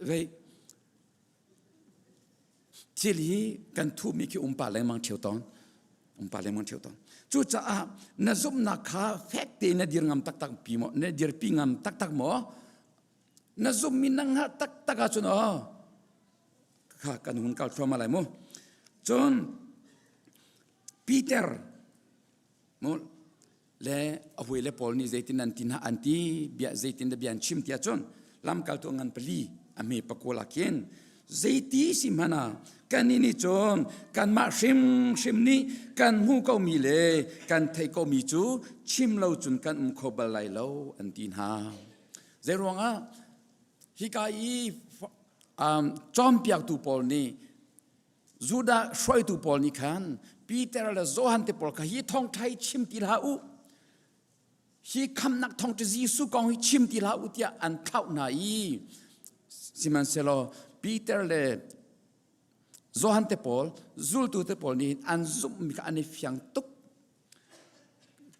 vei thil hi kan thuhmi khi umpa lengmang ṭheo tawn umpa lengmang ṭheo tawn cucaah na zumhnak kha fek tein na dir ngam taktak pi maw na dirpi ngam taktak maw na zumhmi na hngalh taktak ahcun aw kha kan hun kal thluahmah lai mu cun Peter mu le a hui le Paul nih zeitin an ti hna an ti bia zeitin dah bia an chim tiah cun lamkaltu ngan pali a hme pakul ah khin zeiti si hmanh ah kannih nih cun kanmah hrimhrim nih kan hmu komi le kan theih komi cu chim lo cun kan um kho bal lai lo an ti hna zei ruangah hika i um, cawnpiaktu pawl nih Judah hruaitu pawl nih khan Peter le Johan te pawl kha hi thawngṭha hi chim ti hlah u hi khamnak thawngṭha Jesuh kong hi chim ti hlah u tiah an thlauh hna i sihmanhsehlaw Peter le Johan te pawl zultu te pawl nih an zumhmi kha an i fiang tuk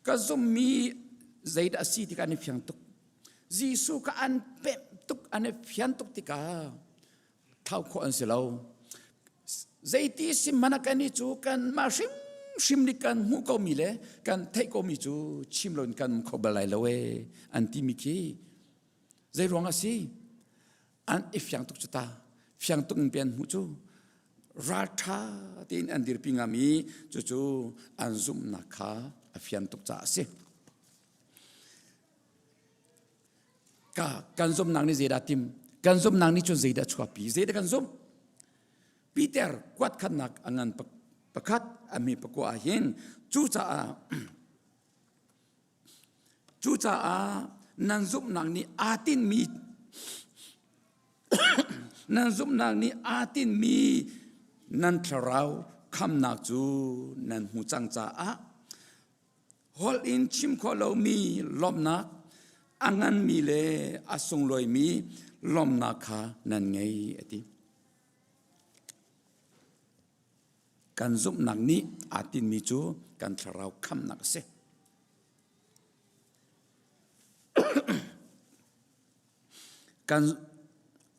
ka zumhmi zeidah a si ti kha an i fiang tuk Jesuh kha an pemh tuk an i fian tuk tikah thlau khawh an si lo. Zeiti si hmanh ah kan i cu kanmah hrimhrim nih kan hmuh komi le kan theih komi cu chim loin kan um kho bal lai lo ee an timi khi zei ruang a si an i fiang tuk cu ta fiang tuk in pian hmuh cu ralṭha tein an dirpi ngam i cucu an zumhnak kha a fian tuk caah a si. Ka kan zumhnak nih zeidah tim? Kan zumhnak nih cun zeidah chuahpi? Zeidah kan zumh? Peter kuat khatnak a ngan pakhat a mi pakua ah hin cucaah cucaah nan zumhnak nih aa tinhmi nan zumhnak nih aa tinhmi nan thlarau khamnak cu nan hmu cang caah holh in chim khawh lomi lawmhnak a nganmi le a sunglawimi lawmhnak kha nan ngei a ti. Kan zumhnak nih aa tinhmi cu kan thlarau khamnak a si. Kan,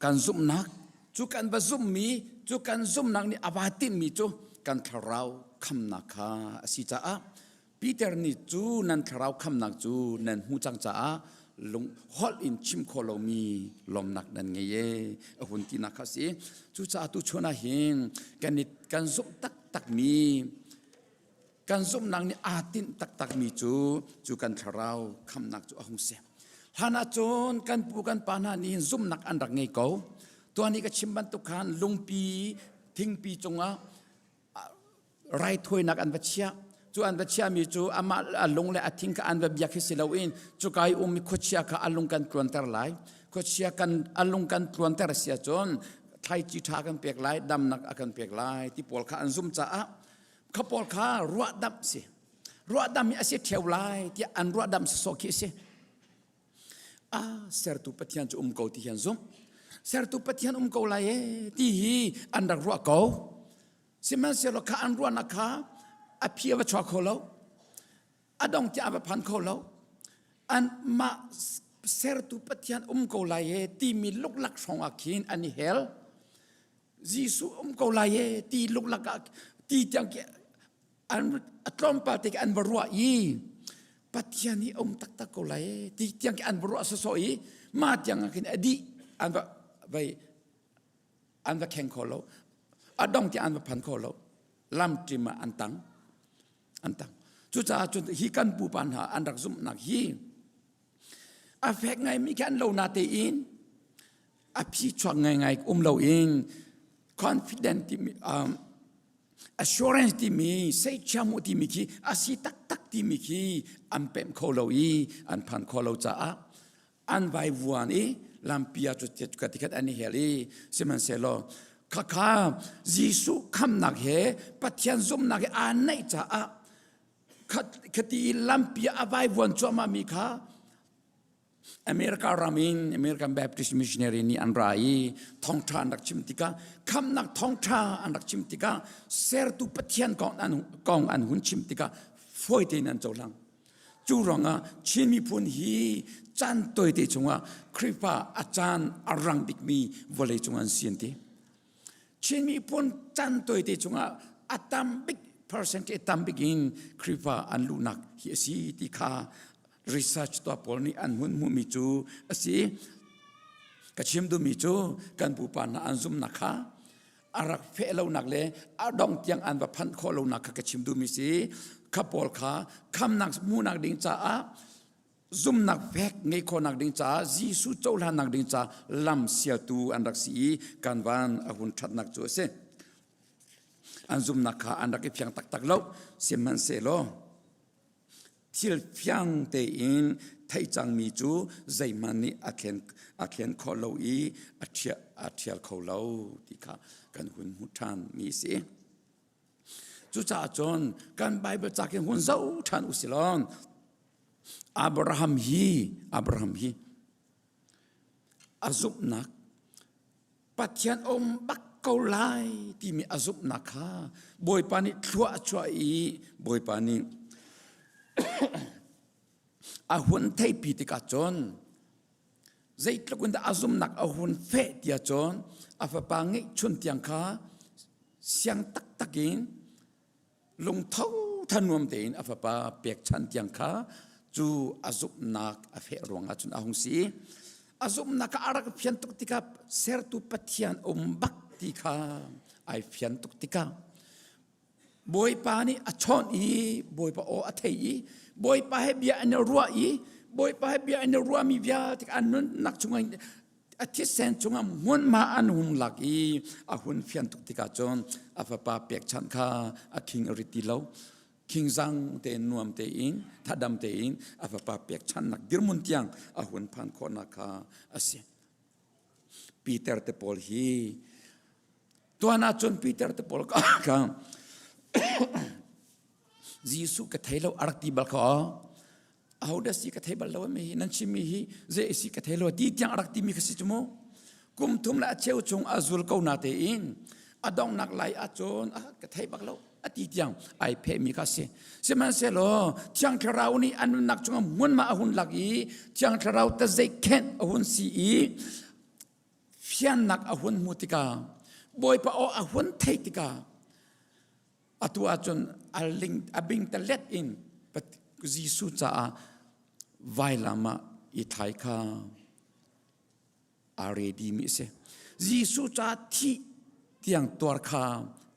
kan zumhnak cu kan va zumhmi cu kan zumhnak nih a va tinhmi cu kan thlarau khamnak kha a si caah Peter nih cu nan thlarau khamnak cu nan hmuh cang caah lung holh in chim khawh lomi lawmnak nan ngei e a hun tinak kha a si. Cucaah tu chun ah hin kan i kan zumh taktakmi kan zumhnak nih aa tinh taktakmi cu cu kan thlarau khamnak cu a hung si. Hlan ah cun kan pu kan pa hna nih zumhnak an rak ngei ko. Tuan i ka chim bantuk khan lungpi thingpi cungah raithawinak an va chiah cu an va chiahmi cu amah a lung le a thing kha an va biak hi si loin cuka i ummi khuachia kha a lung kan tluanter lai khuachia kan a lung kan tluanter si ahcun thlaici ṭha kan pek lai damnak a kan pek lai ti pawl kha an zum caah kha pawl kha ruahdamh si ruahdamh hi a si ṭheo lai tiah an ruahdamh sawsawh khi a si a sertu Pathian cu um ko ti hi an zumh sertu Pathian um ko lai e ti hi an rak ruah ko Sihmanhsehlaw kha an ruahnak kha a phi a va chuak kho lo. A dong tiah a va phan kho lo. An mah sertu Pathian um ko lai e timi luklak hrawng ah khin an i hel. Jesuh um ko lai e ti luklak ah ti tiang khi an a tlawmpal te khi an va ruah i Pathian hi um taktak ko lai e ti tiang khi an va ruah sawsawh i mah tiang ah khin a dih an va vai an va kheng kho lo a dong tiang an va phan kho lo lamṭim ah an tang an tang cucaah cun hi kan pupa hna an rak zumhnak hi a fek ngaimi khi an lo na tein a phi chuak ngaingai um lo in confident timi um, assurance timi seichiamu timi khi a si taktak timi khi an pemh kho lo i an phan kho lo caah an vaivuan i lampi ah cu tikhat an i hel i sihmanhsehlaw khakha Jesuh khamnak he Pathian zumhnak he aa naih caah khati i lampi ah a vaivuan cuahmah mi kha America ram in American Baptist missionary nih an ra i thawngṭha an rak chim tikah khamnak thawngṭha an rak chim tikah sertu Pathian kong an kong an hun chim tikah fawi tein an cohlang. Cu ruangah Chin miphun hi caan tawite chungah Khrihfa a caan a rang bikmi vawlei cung an si an ti. Chin miphun caan tawite chungah a tam bik percentage tam bik in Khrihfa an luhnak hi a si ti kha research tuah pawl nih an hun hmuhmi cu a si. Ka chim duhmi cu kan pupa hna an zumhnak kha a rak feh lonak le a dong tiang an va phanh khawh lonak kha ka chim duhmi si kha pawl kha khamnak hmuhnak ding caah zumnak fek ngeih khawhnak ding caah Jesuh cohlannak ding caah lam sialtu an rak si i kan van a hun ṭhatnak cu a si an zumnak kha an rak i fiang taktak lo sihmanhsehlaw Thil fiang tein theih cangmi cu zeihmanh nih a thlen, a thlen khawh lo i a ṭhial, a ṭhial kho lo ti kha kan hun hmuh ṭhanmi a si. Cucaah cun kan Baibal ca khin hun zoh ṭhan u si law Abraham hi Abraham hi a zumhnak Pathian a um bak ko lai timi a zumhnak kha Bawipa nih thlua a chuah i Bawipa nih a hun theihpi tikah cun zeitluk in dah a zumhnak a hun feh tiah cun a fapa ngeihchun tiang kha siang taktak in lungtho thanuam tein a fapa pekchanh tiang kha cu a zumhnak a feh ruangah cun a hung si a zumhnak a rak fian tuk tikah sertu Pathian um bak ti kha ai fian tuk tikah Bawipa nih a chawnh i Bawipa aw a thei i Bawipa he bia an i ruah i Bawipa he bia an i ruahmi vialte an nunnak chungah. A thisen chungah hmunhma an hung lak i a hun fian tuk tikah cun a fapa pekchanh kha a khing a rit ti lo. Khingzang tein nuam tein thadam tein a fapa pekchanhnak dirhmun tiang a hun phan khawhnak kha a si. Peter te pawl hi tuan ahcun Peter te pawl kha Jesuh ka thei lo a rak ti bal kha ahodah si ka thei bal lo mi hi nan chimmi hi zei si ka thei lo ti tiang a rak timi kha si cu mu kum thum le a cheu chung a zul ko na tein a donghnak lai ahcun a ka thei bak lo a ti tiang ai phehmi kha si sihmanhsehlaw thiang thlarau nih a nunnak chungah hmunhma a hun lak i thiang thlarau tazeikhenh a hun si i fiannak a hun hmu tikah bawipa aw a hun theih tikah atu ahcun a ling a bing talet in Jesuh caah vailam ah i thlai kha aa ready mi a si. Jesuh caah thih tiang tuar kha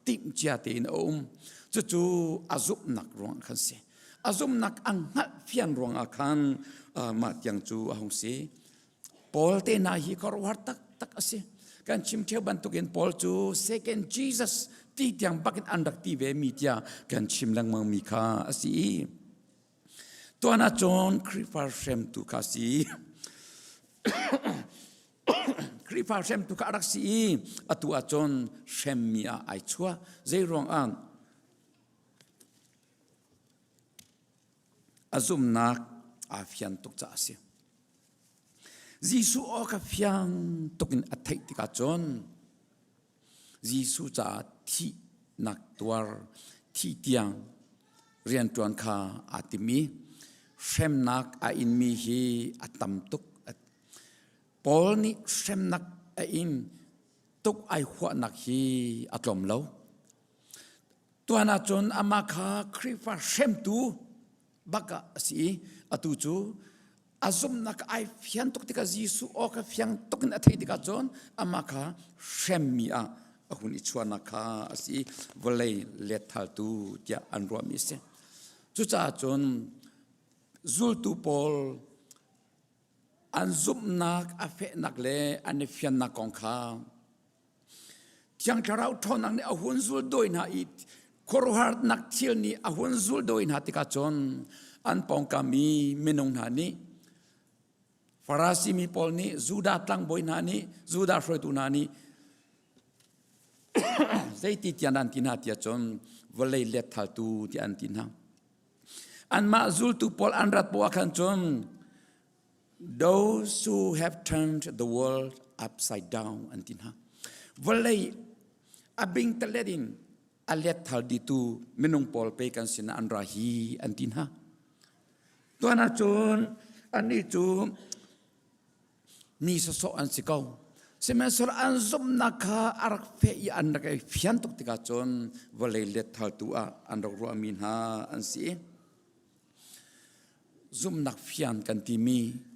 timhcia tein a um. Cucu a zumhnak ruangah khan si. A zumhnak a hngalh fian ruangah khan mah tiang cu a hung si. Paul te hna hi khuaruahhar taktak a si. Kan chim ṭheo bantukin Paul cu second Jesus ti tiang bakin an rak ti ve mi tiah kan chim lengmang mi kha a si i tuan ahcun Khrihfa hremtu kha a si. Khrihfa hremtu kha a rak si i atu ahcun hremmi ah ai chuah. Zei ruangah a zumhnak aa fian tuk caah a si. Jesuh aw kha fiang tuk in a theih tikah cun Jesuh caah thihnak tuar thih tiang rianṭuan kha aa tim i hremnak a inmi hi a tam tuk. Paul nih hremnak a in tuk ai huahnak hi a tlawm lo. Tuan ahcun amah kha Khrihfa hremtu bak ah a si i atu cu a zumhnak ai fian tuk tikah Jesuh aw kha fiang tuk in a theih tikah cun amah kha hremmi ah a hun i chuahnak kha a si i vawlei letthaltu tiah an ruahmi a si. Cucaah cun zultu pawl an zumhnak a fehnak le an i fiannak kong kha Thiang Thlarau ṭhawnnak nih a hun zul dawi hna i khuaruahharnak thil nih a hun zul dawi hna tikah cun an pawngkam i minung hna nih Farasi mi pawl nih Judah tlangbawi hna nih Judah hruaitu hna nih zeiti tiang an ti hna tiah cun vawlei letthaltu tiah an ti hna. Anmah zultu pawl an rat poah khan cun Those who have turned the world upside down an ti hna. Vawlei a bingtalet in a letthal ditu minung pawl pe kan sinah an ra hi an ti hna. Tuan ahcun annih cu mi sawsawh an si ko. Sihmanhsehlaw an zumhnak kha a rak feh i an rak i fian tuk tikah cun vawlei letthaltu ah an rak ruahmi hna an si. Zumhnak fian kan timi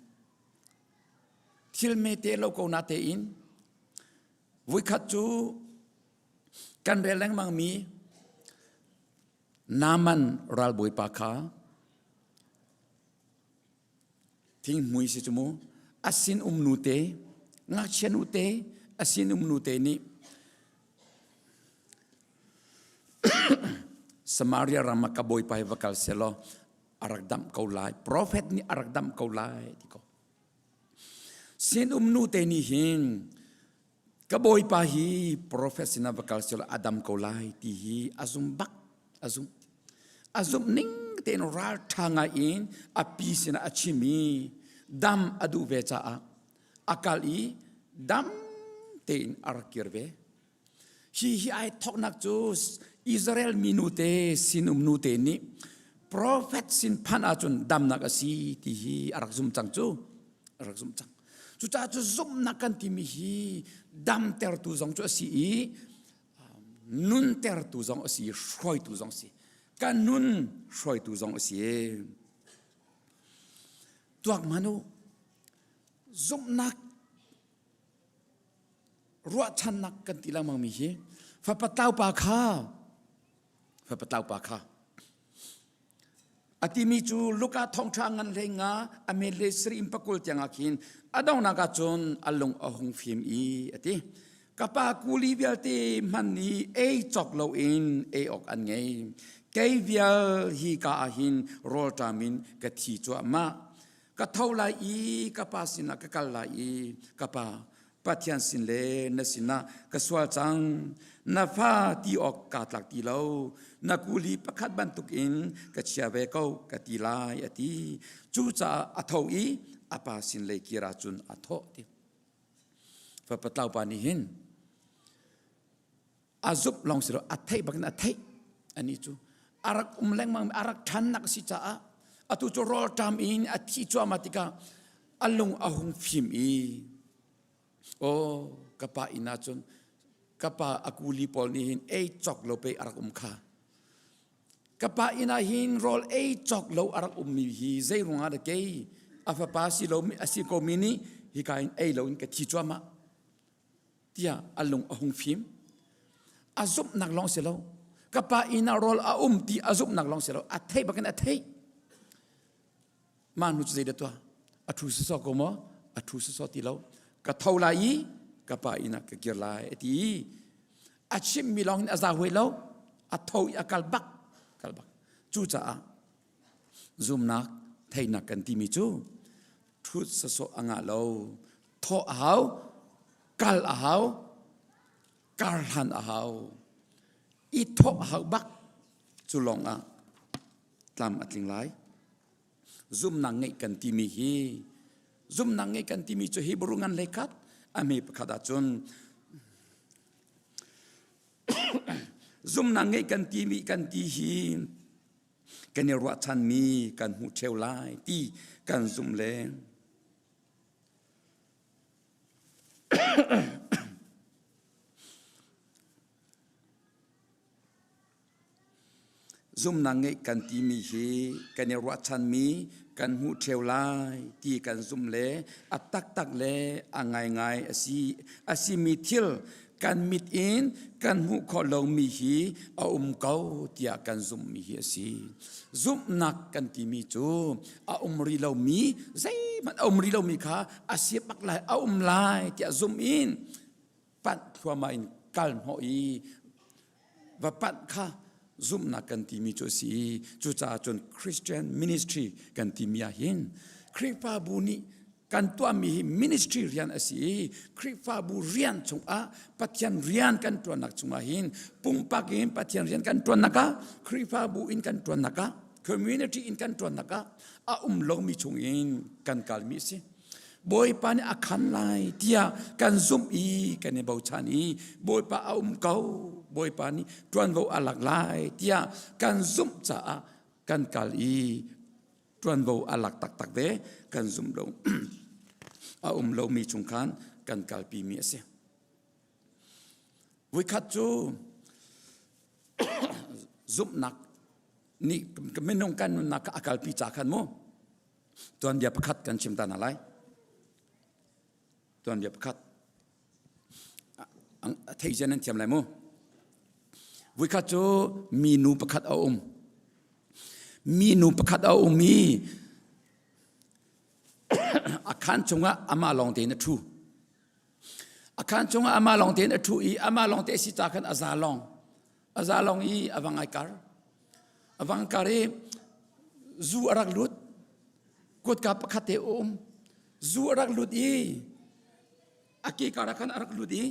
thil mete lo ko na tein voikhat cu kan rel lengmang mi Naaman ralbawipa kha thinghmui si cu mu a sin um nute ngakchia nute a sin um nute nih Samaria ram ah ka bawipa hi va kal selaw a rak damh ko lai profet nih a rak damh ko lai ti ko sin um nu te nih hin ka bawipa hi profet sinah va kal selaw a dam ko lai ti hi a zum bak a zum a zumh ning tein ral ṭha ngai in a pi sinah a chim i dam a duh ve caah a kal i dam tein a rak kir ve Hi hi ai thawknak cu Israel mi nute sinum nute nih prophet sin phanh ahcun damnak a si ti hi a rak zum cang cu a rak zum cang. Cucaah cu zumhnak kan timi hi damtertu zong cu a si i nuntertu zong a si hruaitu zong a si. Kan nun hruaitu zong a si. Tuak hmanh u zumhnak ruahchannak kan ti lengmang mi hi fapa tlaupa kha fapa tlaupa kha. A timi cu Luka thawngṭha ngan hlei nga a men le sri in pakul tiangah khin a donghnak ah cun a lung a hung fim i a ti. Ka pa kuli vialte hmanh nih ei cawk loin ei awk an ngei. Kei vial hi ka ah hin rawlṭam in ka thi cuahmah. Ka tho lai i ka pa sinah ka kal lai i ka pa Pathian sin le na sinah ka sual cang. Na fa ti awk kaa tlak ti lo. Na kuli pakhat bantukin ka chia ve ko ka ti lai a ti. Cucaah a tho i a pa sin lei kir ahcun a thawh ti. Fapa tlaupa nih hin a zumh lawng si lo a theih bakin a theih ani cu a rak um lengmang a rak ṭhannak si caah atu cu rawlṭam in a thi cuahmah tikah a lung a hung fim i aw ka pa inn ah cun ka pa a kuli pawl nih hin ei cawk lo pei a rak um kha ka pa inn ah hin rawl ei cawk lo a rak ummi hi zei ruangah dah kei a fapa si lo a si ko mi nih hika in ei lo in ka thi cuahmah tiah a lung a hung fim. A zumhnak lawng si lo. Ka pa inn ah rawl a um ti a zumhnak lawng si lo. A theih bakin a theih. Mah hnu cu zeidah tuah? A thu sawsawh ko maw? A thu sawsawh ti lo. Ka tho lai i ka pa inn ah ka kir lai a ti. A chimmi lawng in a za huai lo. A tho i a kal bak. Kal bak. Cucaah zumnak theihnak kan timi cu thut sawsawh a ngah lo. Thawh a hau, kal a hau, kar hlan a hau. I thawh a hau bak cu lawng ah tlam a tling lai. Zumnak ngeih kan timi hi zumnak ngeih kan timi cu Hebrew ngan lei khat a hme pakhat ahcun zumnak ngeih kan timi kan ti hi kan i ruahchanmi kan hmuh ṭheo lai ti kan zumh le Zumnak ngeih kan timi hi kan i ruahchanmi kan hmuh ṭheo lai ti kan zumh le a taktak le a ngaingai a si a simi thil kan mit in kan hmuh khawh lomi hi a um ko tiah kan zumhmi hi a si. Zumhnak kan timi cu a um rih lomi zeihmanh a um rih lomi kha a si bak lai a um lai tiah zumh in panh thluahmah in kal hnawh i va panh kha zumhnak kan timi cu a si i cucaah cun Christian ministry kan timi ah hin Khrihfabu nih kan tuahmi hi ministry rian a si i Khrihfabu rian chungah Pathian rian kan ṭuannak chungah hin pumpak in Pathian rian kan ṭuannak ah Khrihfabu in kan ṭuannak ah community in kan ṭuannak ah a um lomi chungin kan kalmi a si. Bawipa nih a khan lai tiah kan zumh i kan i bochan i Bawipa a um ko Bawipa nih ṭuanvo a lak lai tiah kan zumh caah kan kal i ṭuanvo a lak taktak ve kan zumh lo a um lomi chung khan kan kalpi mi a si. Voikhat cu zumhnak nih minung kan nunnak kha a kalpi ca khan mu tuanbia pakhat kan chim ta hna lai. Tuanbia pakhat a theih zia nan thiam lai mu. Voikhat cu minu pakhat a um. Minu pakhat a um i a khaan chungah amah lawng tein a ṭhu. A khaan chungah amah lawng tein a ṭhu i amah lawng te a si ca khan a za lawng. A za lawng i a va ngai kar. A vang kar i zu a rak lut. Kutka pakhat te a um. Zu a rak lut i a ke kar ah khan a rak lut i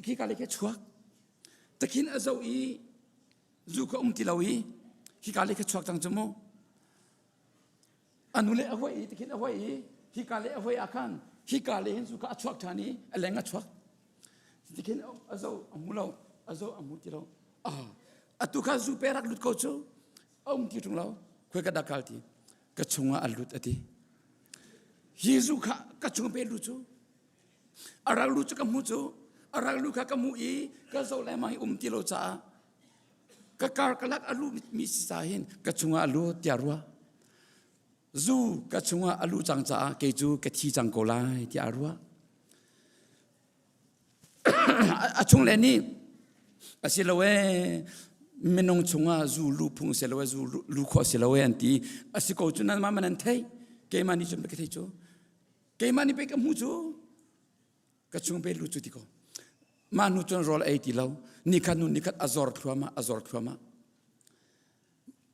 khi ka lei khi a chuak. Takhin a zoh i zu kha um ti lo i hika lei kha chuak cang cu mu. A nu le a huai i tikhin a huai i hika le a huai ah khan hika le hin zu kha a chuak ṭhan i a leng a chuak. Tikhin a zo a hmu lo a zo a hmu ti lo. Ah atu kha zu pe rak lut ko cu a um ti ṭung lo khoi ka dah kal ti ka chungah a lut a ti. Hi zu kha ka chung pe lut cu A rak lu cu ka hmuh cu a rak lu kha ka hmuh i ka zoh lengmang i um ti lo caah ka kar ka lak a lu mi si ca hin ka chungah a lu tiah ruah zu ka chungah a lu cang caah kei cu ka thi cang ko lai tiah a ruah a chung le nih a si lo ee. Minung chungah zu lu phung si lo e zu lu khawh si lo e an ti. A si ko cu nan mah man an theih. Keimah nih cun ka thei cu. Keimah nih pei ka hmu cu. Ka chung pe lu cu ti ko. Mah hnu cun rawl ei ti lo. Nikhat hnu nikhat a zor thluahmah, a zor thluahmah.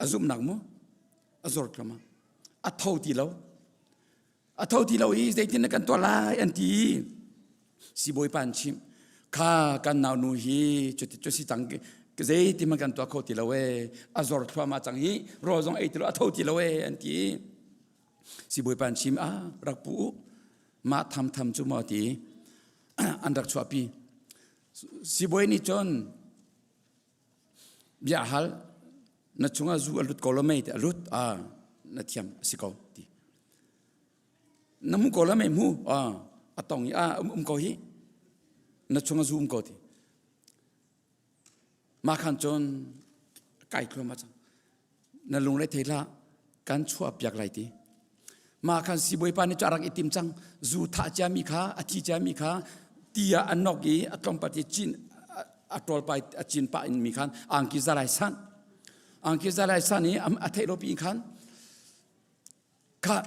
A zumhnak mu a zor thluahmah. A tho ti lo. A tho ti lo i zeitin na kan tuah lai an ti. Sibawi pa an chimh. Kha kan nau nu hi cuti cu si cang zeitin man kan tuah kho ti lo e. A zor thluahmah cang hi rawl zong ei ti lo a tho ti lo e an ti. Sibawi pa an chim ah rak pu u mah tham tham cu maw ti an rak chuahpi. Sibawi nih cun bia hal na chungah zu a lut ko lo mei ti a lut ah na thiam a si ko ti na hmu ko lo mei hmu ah a tong i ah um ko hi na chungah zu um ko ti mah khan cun kai thluam cang na lungre thei hlah kan chuah piak lai ti mah khan sibawipa nih cu a rak i tim cang zu thah ciami kha a thi ciami kha ti ah an nok i a tlawmpal i cin a ṭawlpai a cin pah in mi khan angki zalai san angki zalai san i a theih lo pi khan kha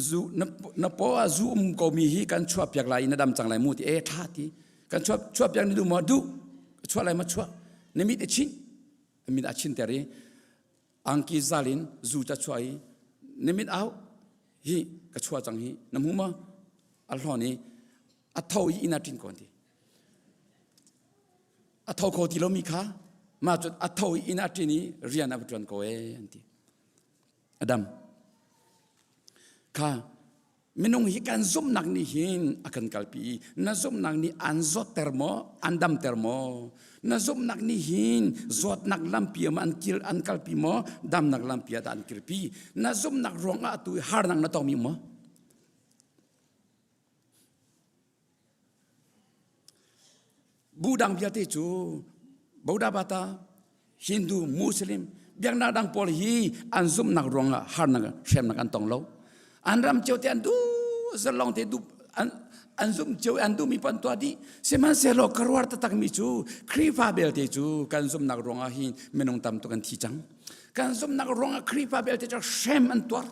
zu na, na paw ah zu um ko mi hi kan chuah piak lai i na dam cang lai mu ti e tha ti kan chuah chuah piak ni duh maw duh chuah lai ma chuah na mit i chinh mit a chinter i angki zal in zu ca chuah i na mit au hi ka chuah cang hi na hmu ma a hlawn i a tho i inn a ṭin ko ti a tho kho ti lomi kha ma cu a tho i inn a ṭin i rian a va ṭuan ko e an ti Adam kha minung hi kan zumhnak nih hin a kan kalpi i na zumhnak nih an zawtter maw an damter maw na zumhnak nih hin zawtnak lampi ah an kil an kalpi maw damnak lampi ah dah an kirpi na zumhnak ruangah atu harnak na tongmi maw Bu dang vialte cu Boda Bata, Hindu, Muslim, biaknak dang pawl hi an zumhnak ruangah harnak hremnak an tong lo. An ram cio te an duh zalong te duh an an zumh cio an duhmi pon tuah dih. Sihmanhsehlaw ka ruar taktakmi cu Khrihfa belte cu kan zumhnak ruangah hin minung tam tuk an thi cang. Kan zumhnak ruangah Khrihfa belte cu hrem an tuar.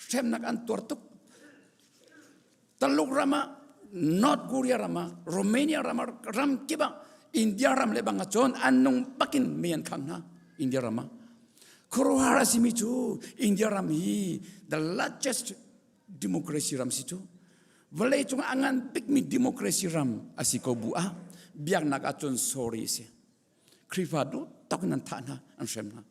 Hremnak an tuar tuk. Taluk ram ah North Korea ram ah Romania ram ah ram kip ah India ram le bang ah cun an nung bakin mi an khang hna India ram ah khuaruahhar a simi cu India ram hi the largest democracy ram si cu vawlei cung a ngan bikmi democracy ram a si ko bu ah biaknak ah cun sorry si Khrihfa duh tak in an thah hna an hrem hna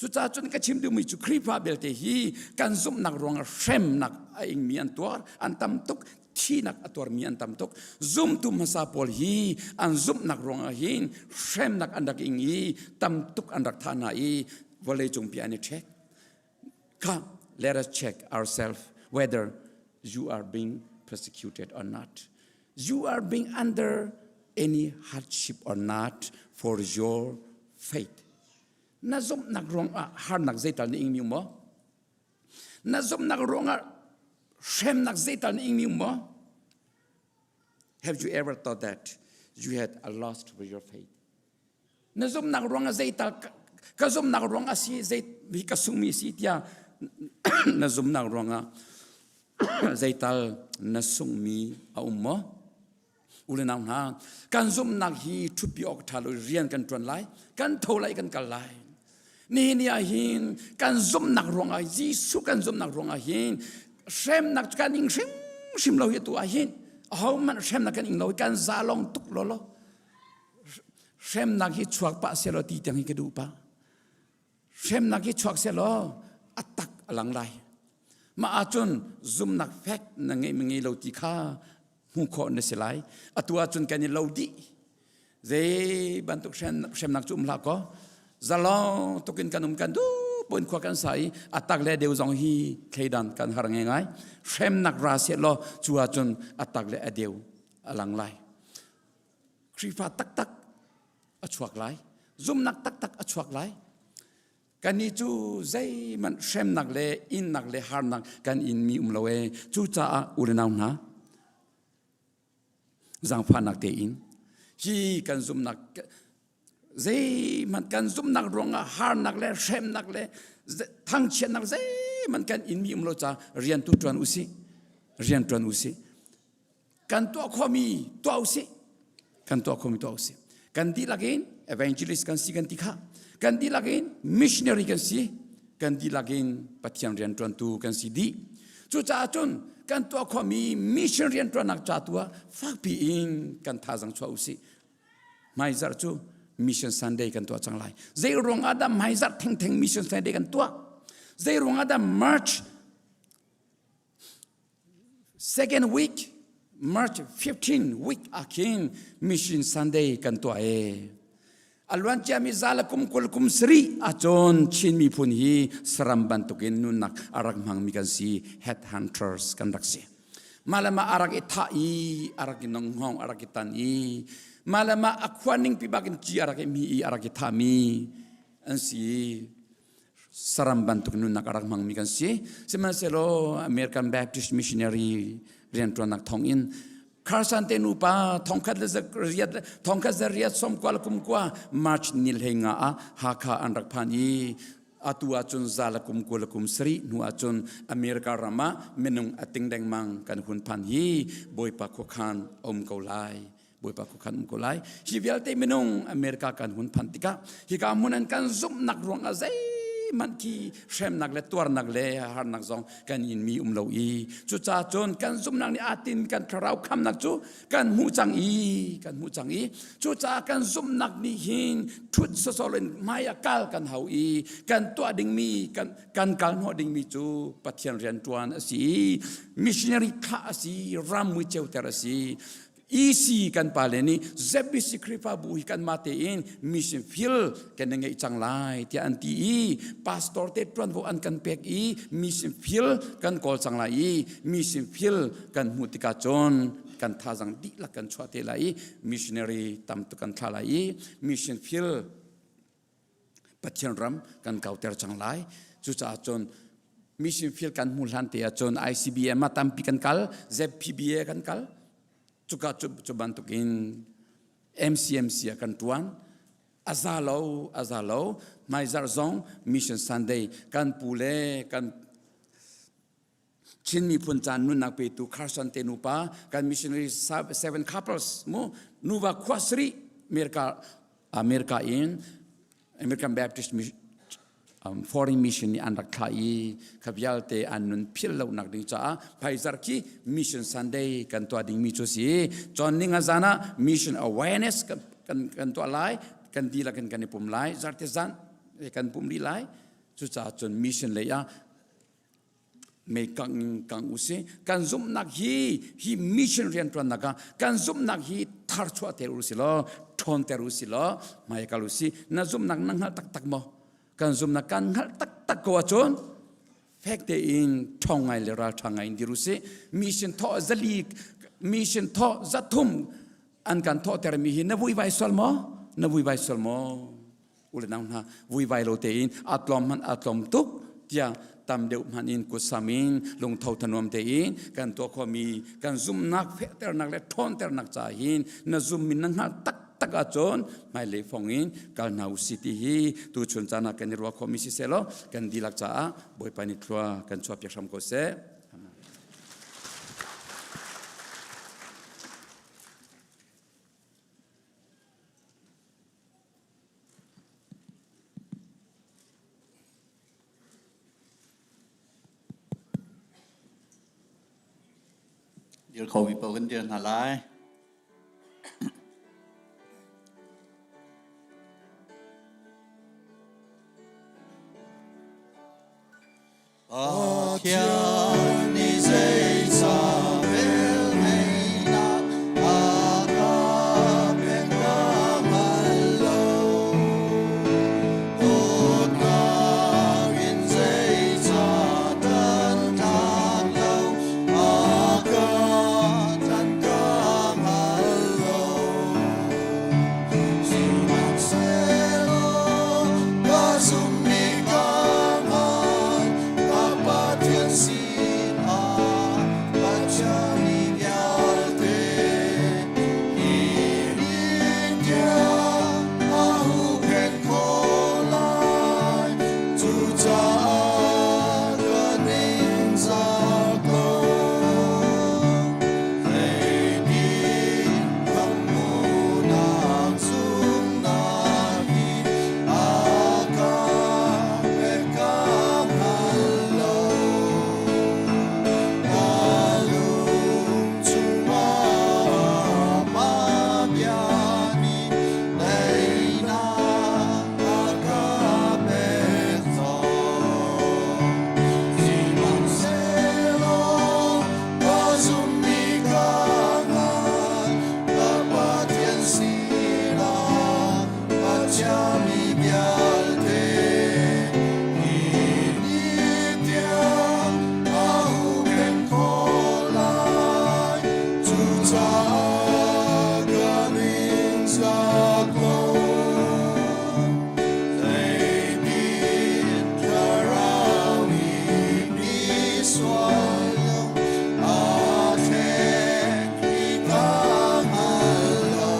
Cucaah cun ka chim duhmi cu Khrihfa belte hi kan zumhnak ruangah hremnak a ingmi an tuar, an tam tuk, thihnak a tuarmi an tam tuk. Zumtu hmasa pawl hi an zumhnak ruangah hin hremnak an rak ing i tam tuk an rak thah hna i vawlei cungpi an i ṭhek. Kha, let us check ourselves whether you are being persecuted or not. You are being under any hardship or not for your faith. Na zumhnak ruangah harnak zeital na ingmi maw? Na zumhnak ruangah hremnak zeital na ingmi maw? Have you ever thought that you had a loss for your faith? Na zumhnak ruangah zeital ka zumhnak ruangah si zei hi ka sungmi si tiah na zumhnak ruangah zeital na sungmi a um maw? U le nau hna, kan zumhnak hi ṭhutpi awk ṭha lo rian kan ṭuan lai, kan tho lai, kan kal lai. Nihin ni ah hin kan zumhnak ruangah Jesuh kan zumhnak ruangah hin hremnak kan ing hrimhrim lo hi tu ah hin ahohmanh hremnak kan ing lo kan zalong tuk lo lo hremnak hi chuak pah selaw ti tiang hi ka duh pah hremnak hi chuak selaw a tak a lang lai mah ahcun zumnak fek na ngei ma ngei lo ti kha hmuh khawh na si lai atu ahcun kan i lo dih zei bantuk hremnak cu um hlah kaw zalong tukin kan um kan duh pun khua kan sa i a tak le deu zong hi thleidan kan har ngai ngai hremnak ra se law cu ahcun a tak le a deu a lang lai Khrihfa taktak a chuak lai zumnak taktak a chuak lai Kannih cu zeihmanh hremnak le innak le harnak kan inmi um lo ee. Cucaah u le nau hna, zaangfahnak tein hi kan zumhnak Zeihmanh kan zumhnak ruangah harnak le hremnak le thangchiatnak zeihmanh kan inmi um lo ca rian tu ṭuan usih. Rian ṭuan usih. Kan tuah khawhmi tuah usih. Kan tuah khawhmi tuah usih. Kan dihlak in evangelist kan si kan ti kha. Kan dihlak in missionary kan si. Kan dihlak in Pathian rianṭuantu kan si dih. Cucaah cun kan tuah khawhmi mission rianṭuannak ca tu ah fakpi in kan thazang chuah usih. Hmaizarh cu Mission Sunday kan tuah cang lai. Zei ruang ah dah hmaizarh thengtheng Mission Sunday kan tuah? Zei ruang ah dah March second week March 15 week ah khin Mission Sunday kan tuah e. A luan ciami zala kum 20 kum sarih ahcun Chin miphun hi saram bantukin nunnak a rak hmangmi kan si head hunters kan rak si. Mah le mah a rak i thah i a rak i nonghong a rak i tan i mah le mah a khua ning pi bakin ci a rak i mi i a rak i thahmi an si saram bantuk nunnak a rak hmangmi kan si. Sihmanhsehlaw American Baptist Missionary rianṭuannak thawngin Carson te nupa thongkhat le riat thongkhat zariat sawmkua le kumkua March ni hlei nga ah Hakha an rak phan i atu ahcun za le kum 20 le kum sarih hnu ahcun America ram ah minung a ting dengmang kan hun phan hi Bawipa khuakhan um ko lai Bawipa khuakhan um ko lai hi vialte minung America kan hun phan tikah hika hmun an kan zumhnak ruangah zeihmanh khi hremnak le tuarnak le harnak zong kan in mi um lo i cucaah cun kan zumhnak nih aa tin kan thlarau khamnak cu kan hmuh cang i kan hmuh cang i cucaah kan zumhnak nih hin ṭhut sawsawh in hmai ah kal kan hau i kan tuah dingmi kan kan kal hnawh dingmi cu Pathian rian ṭuan a si i missionary thlah a si ram mui ceuter a si EC kan pale nih ZBC Khrihfabu hi kanmah tein mission field kan i ngeih cang lai tiah an ti i pastor te ṭuanvo an kan pek i mission field kan kawl cang lai i mission field kan hmuh tikah cun kan thazang dihlak kan chuah te lai i missionary tam tuk kan thlah lai i mission field Pathian ram kan kauter cang lai. Cucaah cun mission field kan hmu hlan te ahcun ICBM ah tampi kan kal, ZPBA kan kal. Cuka cu, cu bantukin MCMC ah kan tuan. A za lo, a za lo. Hmaizarh zong Mission Sunday kan pu le kan Chin miphun caan nunnak petu Carson te nupa kan missionary seven couples mu nuva khua sarih America America in American Baptist um, foreign mission nih an rak thlah i kha vialte an nun philh lonak ding caah phaizar khi mission Sunday kan tuah dingmi cu si cun ninga zan ah mission awareness kan kan, kan tuah lai kan dihlak in kan i pum lai zarte zan kan pum rih lai cucaah cun mission lei ah mei kang kang usih kan zumhnak hi hi mission rianṭuannak ah kan zumhnak hi thar chuah ter usih law ṭhawn ter usih law hmai kal usih na zumhnak na hngalh taktak maw kan zumhnak kan hngalh taktak ko ahcun fek tein ṭhawng ngai le ralṭha ngai in dir usih mission thawh zali mission thawh zathum an kan thawhtermi hi na vuivai sual maw na vuivai sual maw u le nau hna vuivai lo tein a tlawm hmanh a tlawm tuk tiah tam deuh hmanh in kutsam in lungtho thanuam tein kan tuah khomi kan zumhnak fehternak le ṭhawnternak ca hin na zummi na hngalh taktak ahcun hmailei fong in kal hna usih ti hi tuchun caan ah kan i ruah khomi si seh law kan dihlak caah Bawipa nih thlua kan chuahpiak hram ko seh. Amen. Dir khomi paoh kan dir hna lai. Pathian nih zeicah velngeihnak a ka pek ka hngal lo. Dawtnak in zeicah tantak lo a ka tan ka. Sinah a chiami vialte hi ni tiang a huhphenh khawh lai. Cucaah kan in zak lo. Zeitin thlarau nih mi sual a thleng ti ka hngal lo.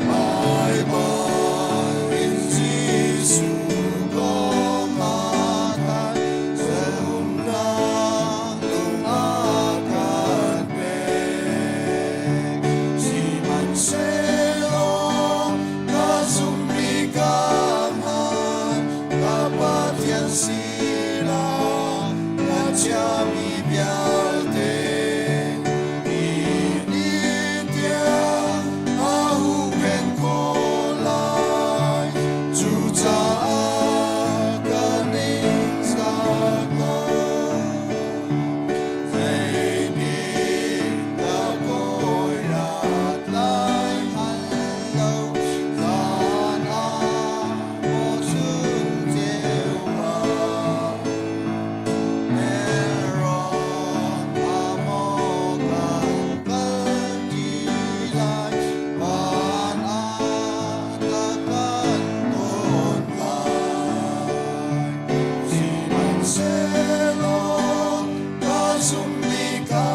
Baibal in Jesuh kong a thanh, zumhnak lung a kan pek. Sihmanhsehlaw ka zumhmi ka hngal, ka Pathian sinah na chiami vialte hi ni tiang a huhphenh khawh lai. Cucaah kan in zak lo. Zeitin dah kawi rat lai hngal lo, zan ah maw chun ceu ah. Nelrawn ah maw kan kal ṭi lai, van ah dah kan ton lai. Sihmanhsehlaw ka zumhmi ka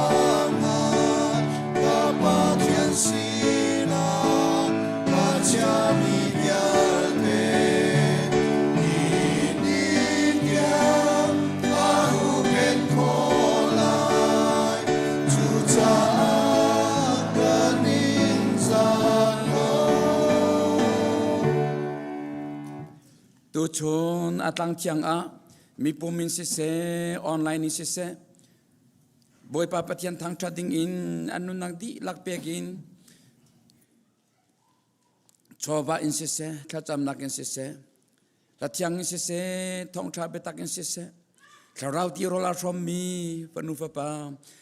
hngal, ka Pathian sinah ka chiami vialte hi ni tiang ka huhphenh khawh lai. Cucaah kan in zak lo. Tuchun a tlang thiang ah mipum in siseh, online in siseh, Bawipa Pathian thangṭhat ding in an nunnak dihlak pek in chawva in siseh, thlacamnak in siseh, hlathiang in siseh, thawngṭha biatak in siseh, thlarau tirawl aa hrawmmi fanu fapa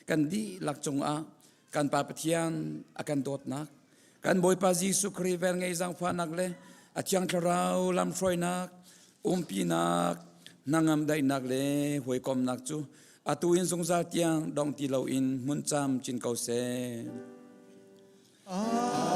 kan dihlak cungah kan Pa Pathian a kan dawtnak, kan Bawipa Jesuh Khrih velngei zaangfahnak le a Thiang Thlarau lamhruainak, umpinak, hnangam daihnak le hawikomnak cu atu in zungzal tiang dong ti loin hmun cam cin ko seh. Amen.